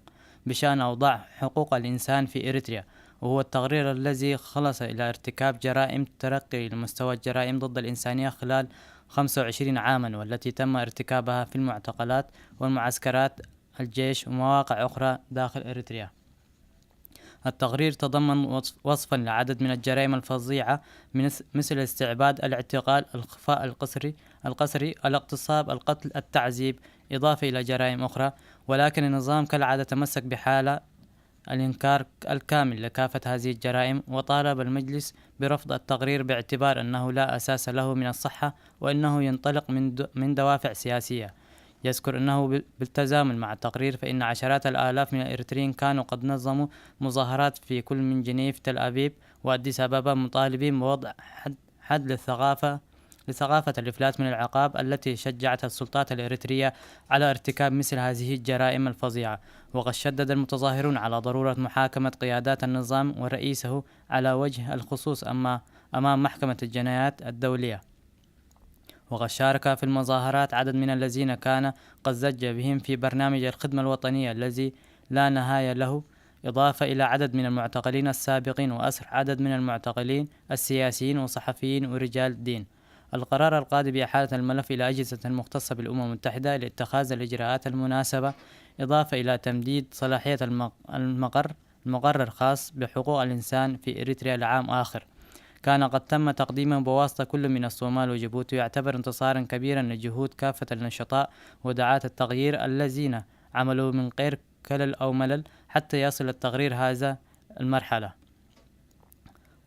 بشأن أوضاع حقوق الإنسان في إريتريا، وهو التقرير الذي خلص إلى ارتكاب جرائم ترقي لمستوى الجرائم ضد الإنسانية خلال خمسة وعشرين عاما، والتي تم ارتكابها في المعتقلات والمعسكرات، الجيش ومواقع أخرى داخل إريتريا. التقرير تضمن وصف-، وصفا لعدد من الجرائم الفظيعة، من اس-، مثل الاستعباد، الاعتقال، الخفاء القسري، القسري، الاغتصاب، القتل، التعذيب، إضافة إلى جرائم أخرى، ولكن النظام كالعادة تمسك بحالة الإنكار الكامل لكافة هذه الجرائم، وطالب المجلس برفض التقرير باعتبار أنه لا أساس له من الصحة، وأنه ينطلق من د-، من دوافع سياسية. يذكر أنه ب-، بالتزامن مع التقرير فإن عشرات الآلاف من الإريتريين كانوا قد نظموا مظاهرات في كل من جنيف، تل أبيب، وأديس أبابا، مطالبين بوضع حد، حد للثقافة، لثقافة الإفلات من العقاب التي شجعت السلطات الإريترية على ارتكاب مثل هذه الجرائم الفظيعة. وقد شدد المتظاهرون على ضرورة محاكمة قيادات النظام ورئيسه على وجه الخصوص أما-، أمام محكمة الجنايات الدولية. وقد شارك في المظاهرات عدد من الذين كان قد زج بهم في برنامج الخدمة الوطنية الذي لا نهاية له، إضافة إلى عدد من المعتقلين السابقين وأسر عدد من المعتقلين السياسيين وصحفيين ورجال الدين. القرار القاضي بإحالة الملف إلى أجهزة المختصة بالأمم المتحدة لاتخاذ الإجراءات المناسبة، إضافة إلى تمديد صلاحية المق-، المقر، المقرر خاص بحقوق الإنسان في إريتريا لعام آخر، كان قد تم تقديمه بواسطة كل من الصومال وجيبوتي، يعتبر انتصارا كبيرا لجهود كافة النشطاء ودعاة التغيير الذين عملوا من غير كلل أو ملل حتى يصل التقرير هذا المرحلة.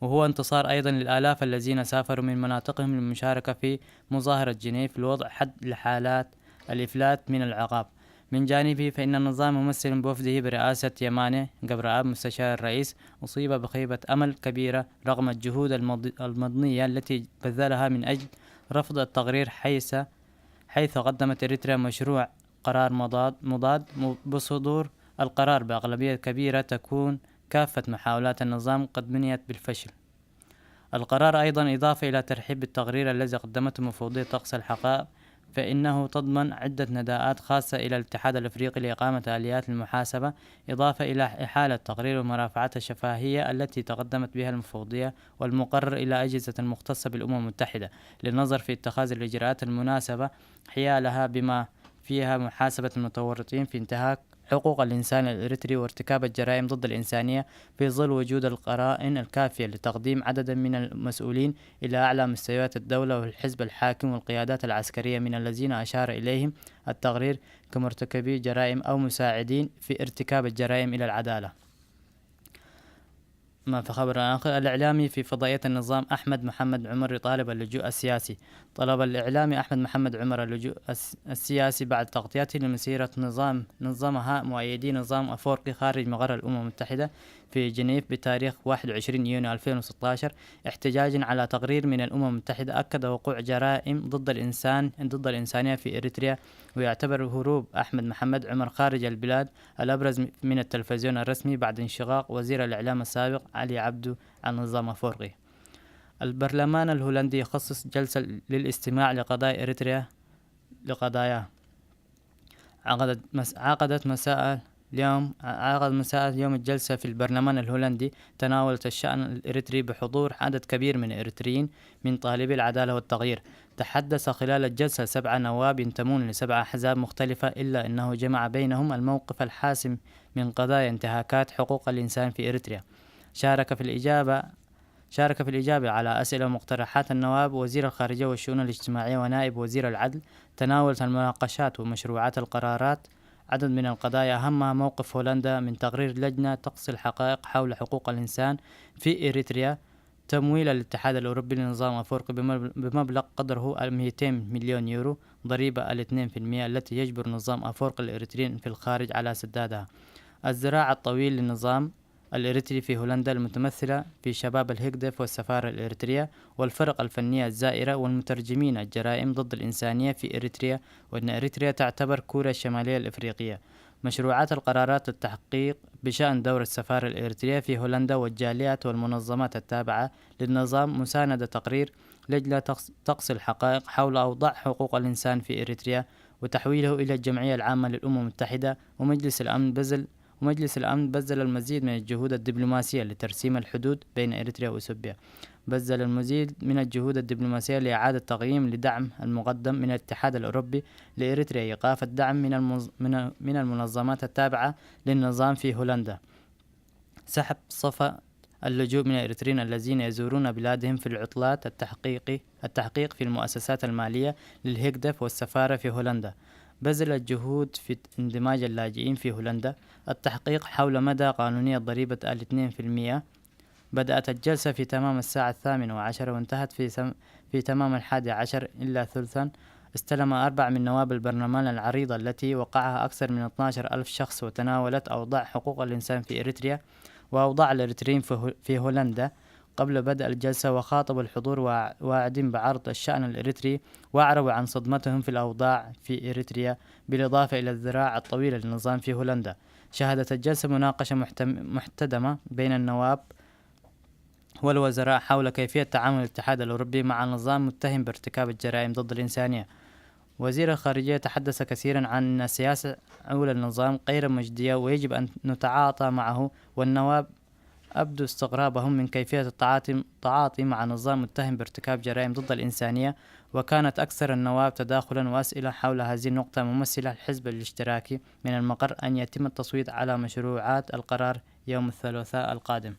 وهو انتصار أيضا للآلاف الذين سافروا من مناطقهم للمشاركة في مظاهرة جنيف لوضع حد لحالات الإفلات من العقاب. من جانبه فإن النظام ممثل بوفده برئاسة يماني قبرآب مستشار الرئيس أصيب بخيبة أمل كبيرة رغم الجهود المض-، المضنية التي بذلها من أجل رفض التقرير، حيث، حيث قدمت إريتريا مشروع قرار مضاد، مضاد م-، بصدور القرار بأغلبية كبيرة تكون كافة محاولات النظام قد منيت بالفشل. القرار أيضا إضافة إلى ترحيب بالتقرير الذي قدمته مفوضية تقصي الحقائق، فإنه تضمن عدة نداءات خاصة إلى الاتحاد الأفريقي لإقامة آليات المحاسبة، إضافة إلى إحالة تقرير ومرافعة الشفاهية التي تقدمت بها المفوضية، والمقرر إلى أجهزة المختصة بالأمم المتحدة للنظر في اتخاذ الإجراءات المناسبة حيالها، بما فيها محاسبة المتورطين في انتهاك حقوق الإنسان الإريتري وارتكاب الجرائم ضد الإنسانية، في ظل وجود القرائن الكافية لتقديم عدد من المسؤولين إلى أعلى مستويات الدولة والحزب الحاكم والقيادات العسكرية، من الذين أشار إليهم التقرير كمرتكبي جرائم أو مساعدين في ارتكاب الجرائم إلى العدالة. ما في خبر آخر، الإعلامي في فضائية النظام أحمد محمد عمر يطالب اللجوء السياسي. طلب الإعلامي أحمد محمد عمر اللجوء الس-، السياسي بعد تغطيته لمسيرة نظام، نظمها مؤيدي نظام أفورقي خارج مقر الأمم المتحدة في جنيف بتاريخ واحد وعشرين يونيو ألفين وستاشر، احتجاجا على تقرير من الأمم المتحدة أكد وقوع جرائم ضد الإنسان، ضد الإنسانية في إريتريا. ويعتبر هروب أحمد محمد عمر خارج البلاد الأبرز من التلفزيون الرسمي بعد انشقاق وزير الإعلام السابق علي عبدو عن نظام أفورقي. البرلمان الهولندي يخصص جلسة للاستماع لقضايا إريتريا، لقضايا عقدت مس-، عقدت مساء اليوم، عقد مساء يوم الجلسة في البرلمان الهولندي تناولت الشأن الإريتري بحضور عدد كبير من الإريتريين من طالبي العدالة والتغيير. تحدث خلال الجلسة سبعة نواب ينتمون لسبع أحزاب مختلفة، إلا أنه جمع بينهم الموقف الحاسم من قضايا انتهاكات حقوق الإنسان في إريتريا. شارك في الإجابة، شارك في الإجابة على أسئلة ومقترحات النواب وزير الخارجية والشؤون الاجتماعية ونائب وزير العدل. تناولت المناقشات ومشروعات القرارات عدد من القضايا، أهمها موقف هولندا من تقرير لجنة تقصي الحقائق حول حقوق الإنسان في إريتريا، تمويل الاتحاد الأوروبي لنظام أفورقي بمب-، بمبلغ قدره مئتين مليون يورو، ضريبة الاثنين في المئة التي يجبر نظام أفورقي الإريتريين في الخارج على سدادها. الذراع الطويل لنظام الإريتري في هولندا المتمثلة في شباب الهيغدف والسفارة الإريترية والفرق الفنية الزائرة والمترجمين الجرائم ضد الإنسانية في إريتريا، وأن إريتريا تعتبر كوريا الشمالية الإفريقية. مشروعات القرارات التحقيق بشأن دور السفارة الإريترية في هولندا والجاليات والمنظمات التابعة للنظام مساندة تقرير لجنة تقص-، تقصي الحقائق حول أوضاع حقوق الإنسان في إريتريا وتحويله إلى الجمعية العامة للأمم المتحدة ومجلس الأمن بزل ومجلس الأمن بذل المزيد من الجهود الدبلوماسية لترسيم الحدود بين إريتريا وإثيوبيا. بذل المزيد من الجهود الدبلوماسية لإعادة تقييم لدعم المقدم من الاتحاد الأوروبي لإريتريا، إيقاف الدعم من المنظ-، من، من المنظمات التابعة للنظام في هولندا، سحب صفا اللجوء من الإريتريين الذين يزورون بلادهم في العطلات التحقيقي، التحقيق في المؤسسات المالية للهيغدف والسفارة في هولندا، بذل الجهود في اندماج اللاجئين في هولندا، التحقيق حول مدى قانونية ضريبة الاثنين في المية. بدأت الجلسة في تمام الساعة الثامنة وعشرة وانتهت في سم-، في تمام الحادي عشر إلا ثلثا. استلم أربع من نواب البرلمان العريضة التي وقعها أكثر من اثناشر ألف شخص، وتناولت أوضاع حقوق الإنسان في إريتريا وأوضاع الإريتريين في هو-، في هولندا قبل بدء الجلسة، وخاطب الحضور وع-، واعدين بعرض الشأن الإريتري، وأعربوا عن صدمتهم في الأوضاع في إريتريا، بالإضافة إلى الذراع الطويلة للنظام في هولندا. شهدت الجلسة مناقشة محتم-، محتدمة بين النواب والوزراء حول كيفية تعامل الاتحاد الأوروبي مع نظام متهم بارتكاب الجرائم ضد الإنسانية. وزير الخارجية تحدث كثيرا عن أن السياسة عول النظام غير مجدية ويجب أن نتعاطى معه، والنواب أبدوا استغرابهم من كيفية التعاطي، التعاطي مع نظام متهم بارتكاب جرائم ضد الإنسانية. وكانت أكثر النواب تداخلا وأسئلة حول هذه النقطة ممثلة الحزب الاشتراكي من المقر أن يتم التصويت على مشروعات القرار يوم الثلاثاء القادم.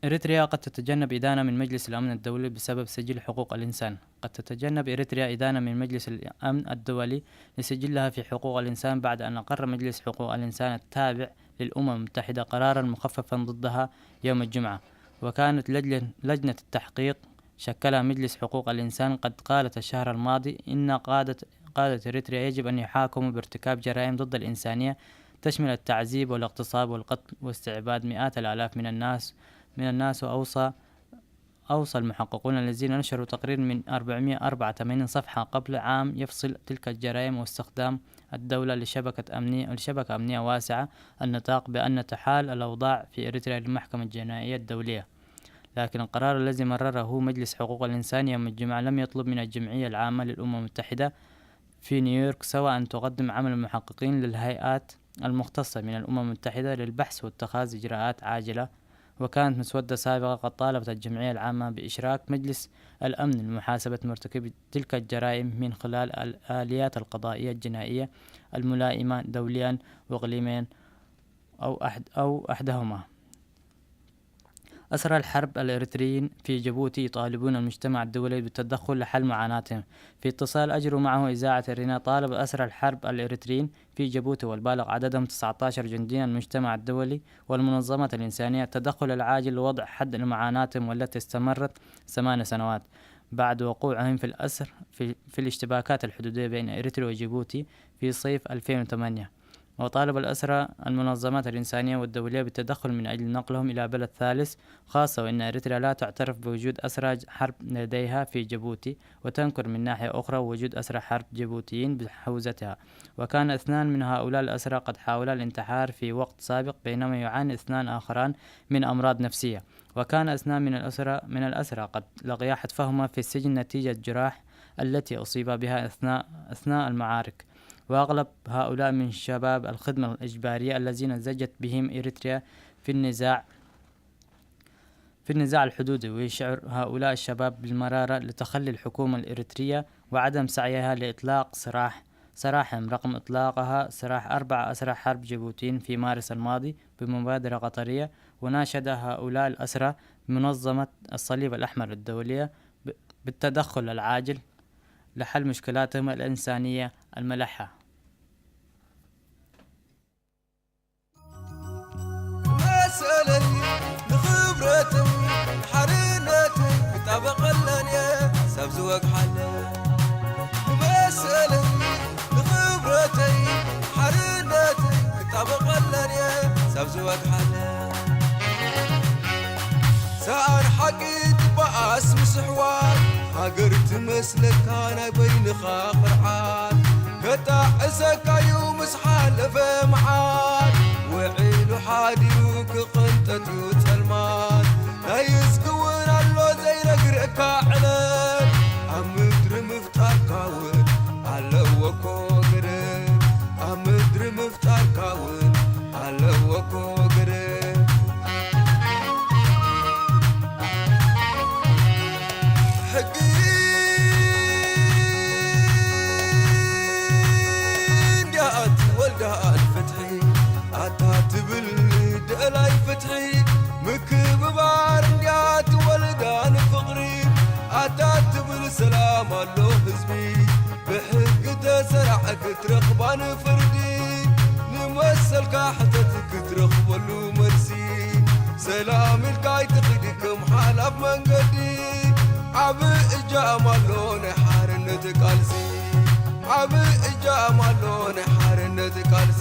إريتريا قد تتجنب إدانة من مجلس الأمن الدولي بسبب سجل حقوق الإنسان. قد تتجنب إريتريا إدانة من مجلس الأمن الدولي لسجلها في حقوق الإنسان بعد أن أقر مجلس حقوق الإنسان التابع للأمم المتحدة قرارا مخففا ضدها يوم الجمعة. وكانت لجنة، لجنة التحقيق شكلها مجلس حقوق الإنسان قد قالت الشهر الماضي إن قادة، قادة إريتريا يجب أن يحاكموا بارتكاب جرائم ضد الإنسانية تشمل التعذيب والاغتصاب والقتل واستعباد مئات الآلاف من الناس، من الناس. وأوصى، أوصى المحققون الذين نشروا تقرير من أربعمية وأربعة وثمانين صفحة قبل عام يفصل تلك الجرائم واستخدام الدولة لشبكة أمنية، لشبكة أمنية واسعة النطاق بأن تحال الأوضاع في إريتريا للمحكمة الجنائية الدولية. لكن القرار الذي مرره مجلس حقوق الإنسان يوم الجمعة لم يطلب من الجمعية العامة للأمم المتحدة في نيويورك سوى أن تقدم عمل المحققين للهيئات المختصة من الأمم المتحدة للبحث واتخاذ إجراءات عاجلة. وكانت مسودة سابقة قد طالبت الجمعية العامة بإشراك مجلس الأمن لمحاسبة مرتكبي تلك الجرائم من خلال الآليات القضائية الجنائية الملائمة دوليا وإقليميا أو أحد، أو أحدهما. أسرى الحرب الإريتريين في جيبوتي يطالبون المجتمع الدولي بالتدخل لحل معاناتهم. في اتصال أجروا معه إذاعة إرينا، طالب أسرى الحرب الإريتريين في جيبوتي، والبالغ عددهم تسعتاشر جنديا، المجتمع الدولي والمنظمات الإنسانية التدخل العاجل لوضع حد لمعاناتهم، والتي استمرت ثمان سنوات بعد وقوعهم في الأسر في، في الاشتباكات الحدودية بين إريتريا وجيبوتي في صيف ألفين وثمانية. وطالب الأسرى المنظمات الإنسانية والدولية بالتدخل من أجل نقلهم إلى بلد ثالث، خاصة وأن إريتريا لا تعترف بوجود أسرى ج-، حرب لديها في جيبوتي، وتنكر من ناحية أخرى وجود أسرى حرب جيبوتيين بحوزتها. وكان اثنان من هؤلاء الأسرى قد حاولا الانتحار في وقت سابق، بينما يعاني اثنان آخران من أمراض نفسية. وكان اثنان من الأسرى، من الأسرى قد لقيا حتفهما في السجن نتيجة جراح التي أصيب بها أثناء، أثناء المعارك. وأغلب هؤلاء من شباب الخدمة الإجبارية الذين زجت بهم إريتريا في النزاع، في النزاع الحدودي. ويشعر هؤلاء الشباب بالمرارة لتخلي الحكومة الإريترية وعدم سعيها لإطلاق سراح، سراحهم، رغم إطلاقها سراح أربعة أسرى حرب جيبوتيين في مارس الماضي بمبادرة قطرية. وناشد هؤلاء الأسرى منظمة الصليب الأحمر الدولية ب-، بالتدخل العاجل لحل مشكلاتهم الإنسانية الملحة. መሰለይ ንኽብረተይ ሓርነተይ ክጣበቐለን እየ ሰብ ዝወግሓለ። መሰለይ ንኽብረተይ ሓርነተይ ክጣበቐ ሃገር ትመስለካ ናይ በይንኻ ቅርዓት፣ ከጣዕሰካዩ ምስ ሓለፈ መዓት፣ ውዒሉ ሓዲሩ ክቕንጠት እዩ ጸልማት። ናይ እስኪ እውን ኣሎ ዘይነግረካ ዕለት፣ ኣብ ምድሪ ምፍጣርካ እውን ኣለዎ እኮ ገደብ፣ ኣብ ምድሪ ምፍጣርካ እውን ኣለዎ እኮ ገደብ። ሕጊ እንዲያ ትወልዳ ንፍትሒ፣ ኣታ ትብል ደላይ ፍትሒ፣ ምክብባር እንዲያ ትወልዳ ንፍቕሪ፣ ኣታ ትብል ሰላም ኣሎ ህዝቢ፣ ብሕጊ ተሰራዕ ክትረኽባ ንፍርዲ፣ ንመሰልካ ሕተት ክትረኽበሉ መልሲ፣ ሰላም ኢልካ ኣይትኺድ ከም ሓላፍ መንገዲ፣ ዓቢ እጃም ኣሎ ናይ ሓርነት ቃልሲ፣ ዓቢ እጃም ኣሎ ናይ ሓርነት ቃልሲ።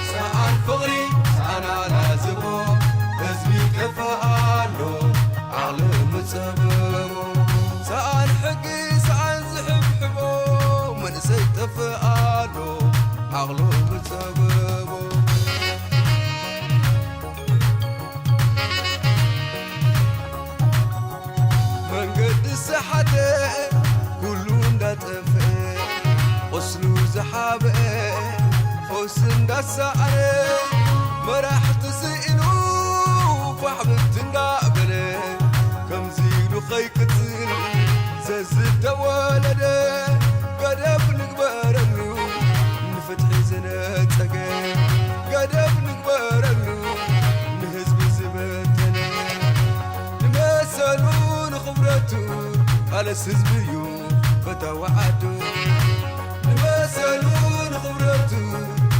ሰኣን ፍቕሪ ሰኣን ኣላዝቦ፣ ህዝቢ ይጠፍእ ኣሎ ዓቕሊ ምጸበቦ። ሰኣን ሕጊ ሰኣን ዝሕብሕቦ፣ መንእሰይ ይጠፍእ ኣሎ ዓቕሉ ምጸበቦ። መንገዲ ዝሰሓተ ኩሉ እንዳጠፍአ፣ ቁስሉ ዝሓብአ ፈውሲ እንዳሰኣነ፣ መራሕቲ ስኢኑ ፋሕብት እንዳበለ፣ ከምዚ ኢሉ ከይቅጽል ዘዝተወለደ፣ ገደብ ንግበረሉ ንፍትሒ ዝነጸገ፣ ገደብ ንግበረሉ ንህዝቢ ዝበተነ፣ ንመሰሉ ንኽብረቱ ቃለስ ህዝቢ እዩ ፈታዊ ዓዱ። ንመሰሉ ንኽብረቱ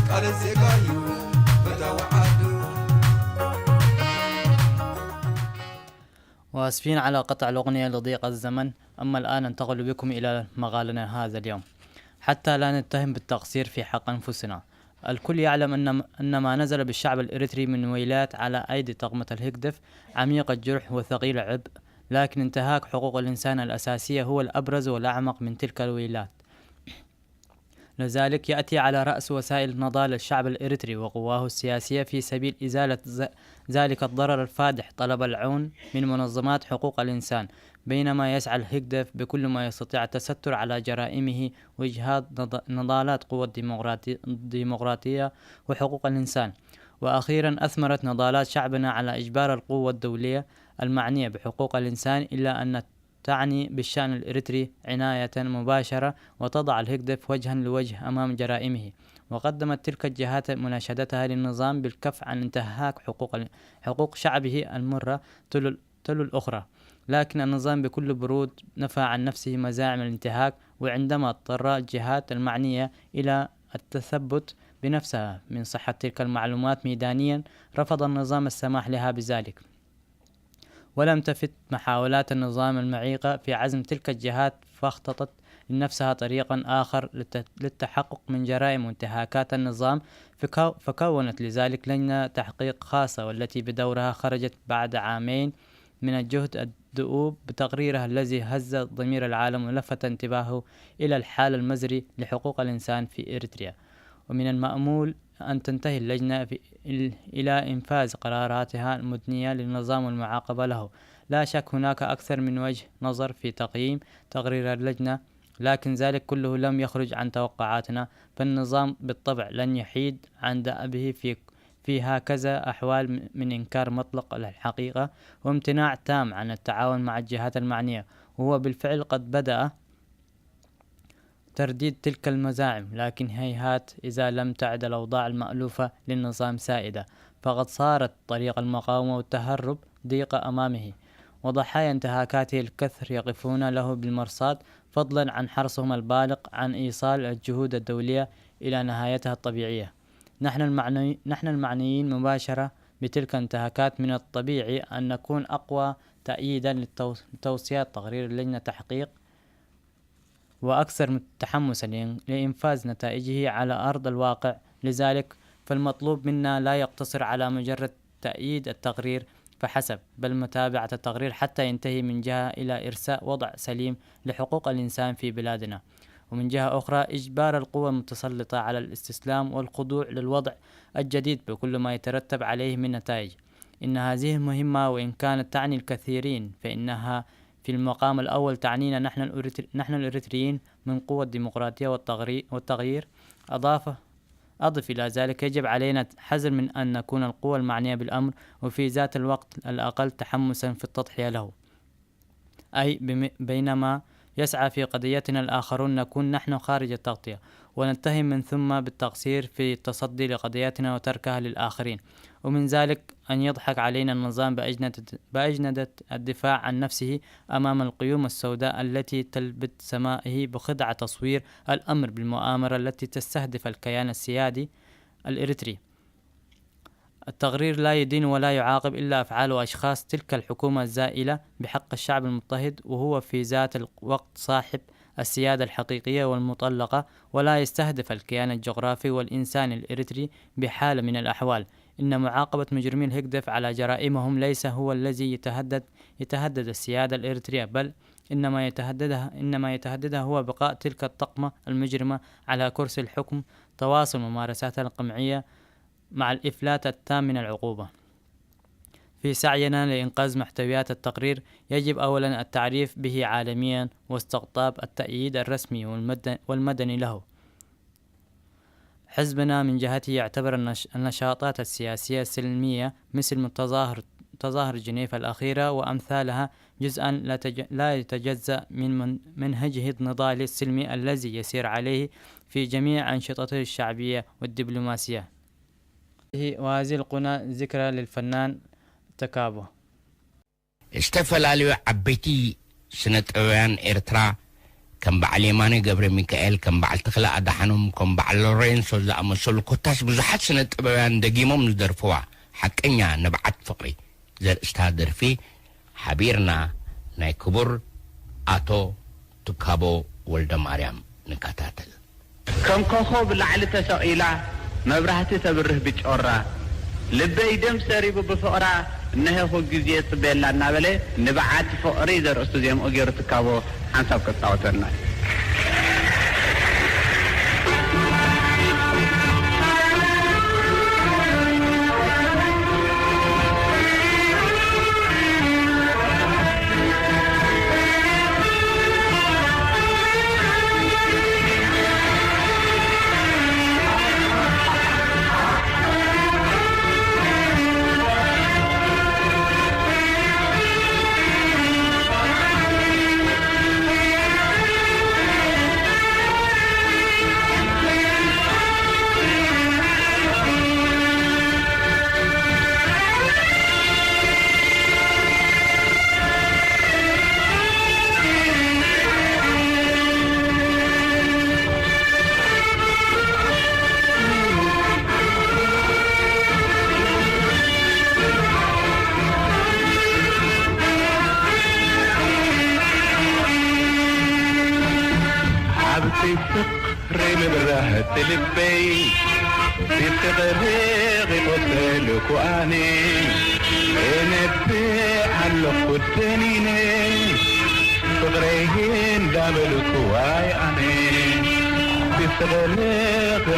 ቃለስ ዜጋ እዩ ፈታዊ ዓዱ። وآسفين على قطع الأغنية لضيق الزمن. أما الآن ننتقل بكم إلى مقالنا هذا اليوم. حتى لا نتهم بالتقصير في حق أنفسنا. الكل يعلم أن أن ما نزل بالشعب الإريتري من ويلات على أيدي طغمة الهكدف عميق الجرح وثقيل العبء، لكن انتهاك حقوق الإنسان الأساسية هو الأبرز والأعمق من تلك الويلات. لذلك يأتي على رأس وسائل نضال الشعب الإريتري وقواه السياسية في سبيل إزالة ز- ذلك الضرر الفادح طلب العون من منظمات حقوق الإنسان، بينما يسعى الهكدف بكل ما يستطيع التستر على جرائمه وإجهاض نض- نضالات قوى الديمقراطي- الديمقراطية وحقوق الإنسان. وأخيرا أثمرت نضالات شعبنا على إجبار القوى الدولية المعنية بحقوق الإنسان إلى أن تعني بالشأن الإريتري عناية مباشرة وتضع الهكدف وجها لوجه أمام جرائمه. وقدمت تلك الجهات مناشدتها للنظام بالكف عن انتهاك حقوق ال- حقوق شعبه المرة تلو تلو الأخرى، لكن النظام بكل برود نفى عن نفسه مزاعم الانتهاك، وعندما اضطر الجهات المعنية إلى التثبت بنفسها من صحة تلك المعلومات ميدانيا، رفض النظام السماح لها بذلك. ولم تفت محاولات النظام المعيقة في عزم تلك الجهات، فاختطت لنفسها طريقا آخر للت- للتحقق من جرائم وانتهاكات النظام، فكو- فكونت لذلك لجنة تحقيق خاصة، والتي بدورها خرجت بعد عامين من الجهد الدؤوب بتقريرها الذي هز ضمير العالم ولفت انتباهه إلى الحال المزري لحقوق الإنسان في إريتريا. ومن المأمول أن تنتهي اللجنة في- إلى إنفاذ قراراتها المدنية للنظام والمعاقبة له. لا شك هناك أكثر من وجه نظر في تقييم تقرير اللجنة، لكن ذلك كله لم يخرج عن توقعاتنا، فالنظام بالطبع لن يحيد عن دأبه في في هكذا أحوال من إنكار مطلق الحقيقة وامتناع تام عن التعاون مع الجهات المعنية، وهو بالفعل قد بدأ ترديد تلك المزاعم، لكن هيهات إذا لم تعد الأوضاع المألوفة للنظام سائدة، فقد صارت طريق المقاومة والتهرب ضيقة أمامه، وضحايا انتهاكاته الكثر يقفون له بالمرصاد، فضلا عن حرصهم البالغ عن إيصال الجهود الدولية إلى نهايتها الطبيعية. نحن المعني نحن المعنيين مباشرة بتلك الانتهاكات من الطبيعي أن نكون أقوى تأييدا للتو- لتوصيات تقرير اللجنة التحقيق وأكثر تحمسا لإن- لإنفاذ نتائجه على أرض الواقع. لذلك فالمطلوب منا لا يقتصر على مجرد تأييد التقرير، فحسب، بل متابعة التقرير حتى ينتهي من جهة إلى إرساء وضع سليم لحقوق الإنسان في بلادنا، ومن جهة أخرى إجبار القوى المتسلطة على الاستسلام والخضوع للوضع الجديد بكل ما يترتب عليه من نتائج. إن هذه المهمة وإن كانت تعني الكثيرين، فإنها في المقام الأول تعنينا نحن الأريتر-، نحن الإريتريين من قوى الديمقراطية والتغري-، والتغيير. أضاف، أضف إلى ذلك، يجب علينا الحذر من أن نكون القوى المعنية بالأمر، وفي ذات الوقت الأقل تحمسا في التضحية له. أي بم-، بينما يسعى في قضيتنا الآخرون، نكون نحن خارج التغطية، ونتهم من ثم بالتقصير في التصدي لقضيتنا وتركها للآخرين. ومن ذلك أن يضحك علينا النظام بأجندة، بأجندة الدفاع عن نفسه أمام القيوم السوداء التي تلبت سمائه بخدع تصوير الأمر بالمؤامرة التي تستهدف الكيان السيادي الإريتري. التقرير لا يدين ولا يعاقب إلا أفعال وأشخاص تلك الحكومة الزائلة بحق الشعب المضطهد، وهو في ذات الوقت صاحب السيادة الحقيقية والمطلقة، ولا يستهدف الكيان الجغرافي والإنساني الإريتري بحال من الأحوال. إن معاقبة مجرمي الهجدف على جرائمهم ليس هو الذي يتهدد، يتهدد السيادة الإريترية، بل إنما يتهددها، إنما يتهددها هو بقاء تلك الطقمة المجرمة على كرسي الحكم، تواصل ممارساتها القمعية مع الإفلات التام من العقوبة. في سعينا لإنقاذ محتويات التقرير، يجب أولا التعريف به عالميا واستقطاب التأييد الرسمي والمد-، والمدني له. حزبنا من جهته يعتبر النش-، النشاطات السياسية السلمية مثل متظاهر-، تظاهر جنيف الأخيرة وأمثالها جزءا لا تج-، لا يتجزأ من، من منهجه النضالي السلمي الذي يسير عليه في جميع أنشطته الشعبية والدبلوماسية. وهذه القناة ذكرى للفنان تكابو. ዝተፈላለዩ ዓበይቲ ስነ ጥበባውያን ኤርትራ ከም በዓል የማነ ገብረ ሚካኤል፣ ከም በዓል ተኽለ ኣድሓኖም፣ ከም በዓል ሎሬንሶ ዝኣመሰሉ ኮታስ ብዙሓት ስነ ጥበባውያን ደጊሞም ዝደርፍዋ ሓቀኛ ንብዓት ፍቕሪ ዘርእስታ ደርፊ ሓቢርና ናይ ክቡር ኣቶ ትካቦ ወልደ ማርያም ንከታተል። ከም ኮኾብ ላዕሊ ተሰቒላ መብራህቲ ተብርህ ብጮራ፣ ልበይ ደም ሰሪቡ ብፍቕራ፣ እነሀ ኩሉ ግዜ ጽበየላ እናበለ ንብዓት ፍቕሪ ዘርእስቱ ዜምኡ ገይሩ ትካቦ ሓንሳብ ከጻወተና። ሓብቲ ፍቕሪ ምብራህቲ ልበይ፣ ብፍቕሪ ቂቆተሉ ኩኣኒ፣ እነብዕ ኣለኹ ደኒነ፣ ፍቕረይ እንዳበልኩ ዋይ ኣነ። ብፍቕሪ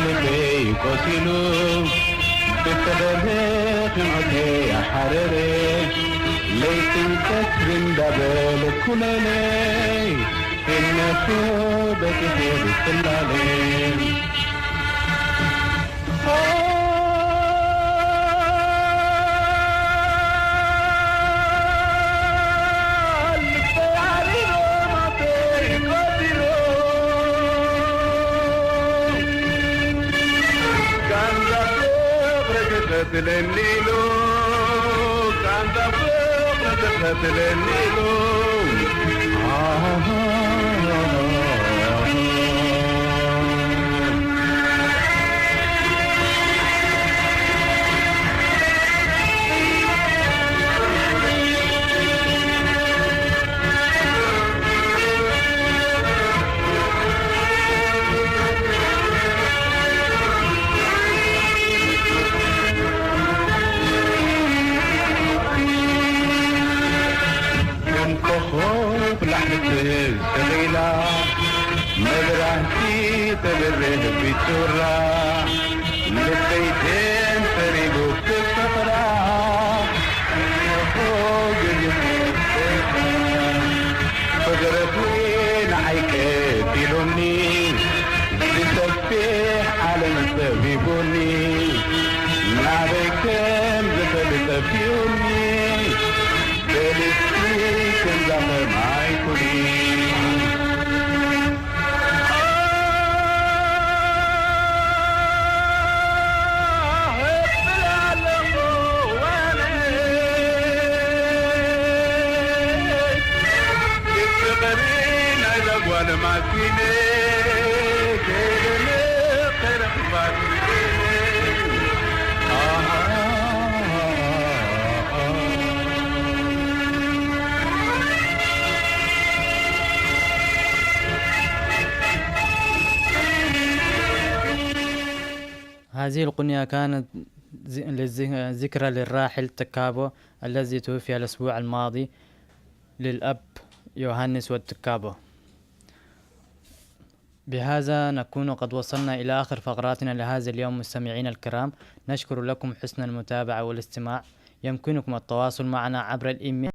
ልበይ ቆሲሉ፣ ብፍቕሪ ሕማመይ ሓረረ፣ ለይትን ቀትርን እንዳበልኩ ለይለይ፣ እነሆ በጺሐ ብጽላለ። ኣንቲ ተብርህ ቢቱራ ልበይቴን ተሪቡ ክፍቕራ ፍቅረትኒ ንዓይ ቀቲሉኒ ዝሰፊሕ ዓለም ሰቢቡኒ ናበይ ከም ዝኸድ ጠፊኡኒ በልስቲ ከምዛ ከማይ ኩኒ هذه القنية كانت ذكرى للراحل تكابو الذي توفي الأسبوع الماضي للأب يوهانس والتكابو. بهذا نكون قد وصلنا إلى آخر فقراتنا لهذا اليوم. مستمعينا الكرام، نشكر لكم حسن المتابعة والاستماع. يمكنكم التواصل معنا عبر الإيميل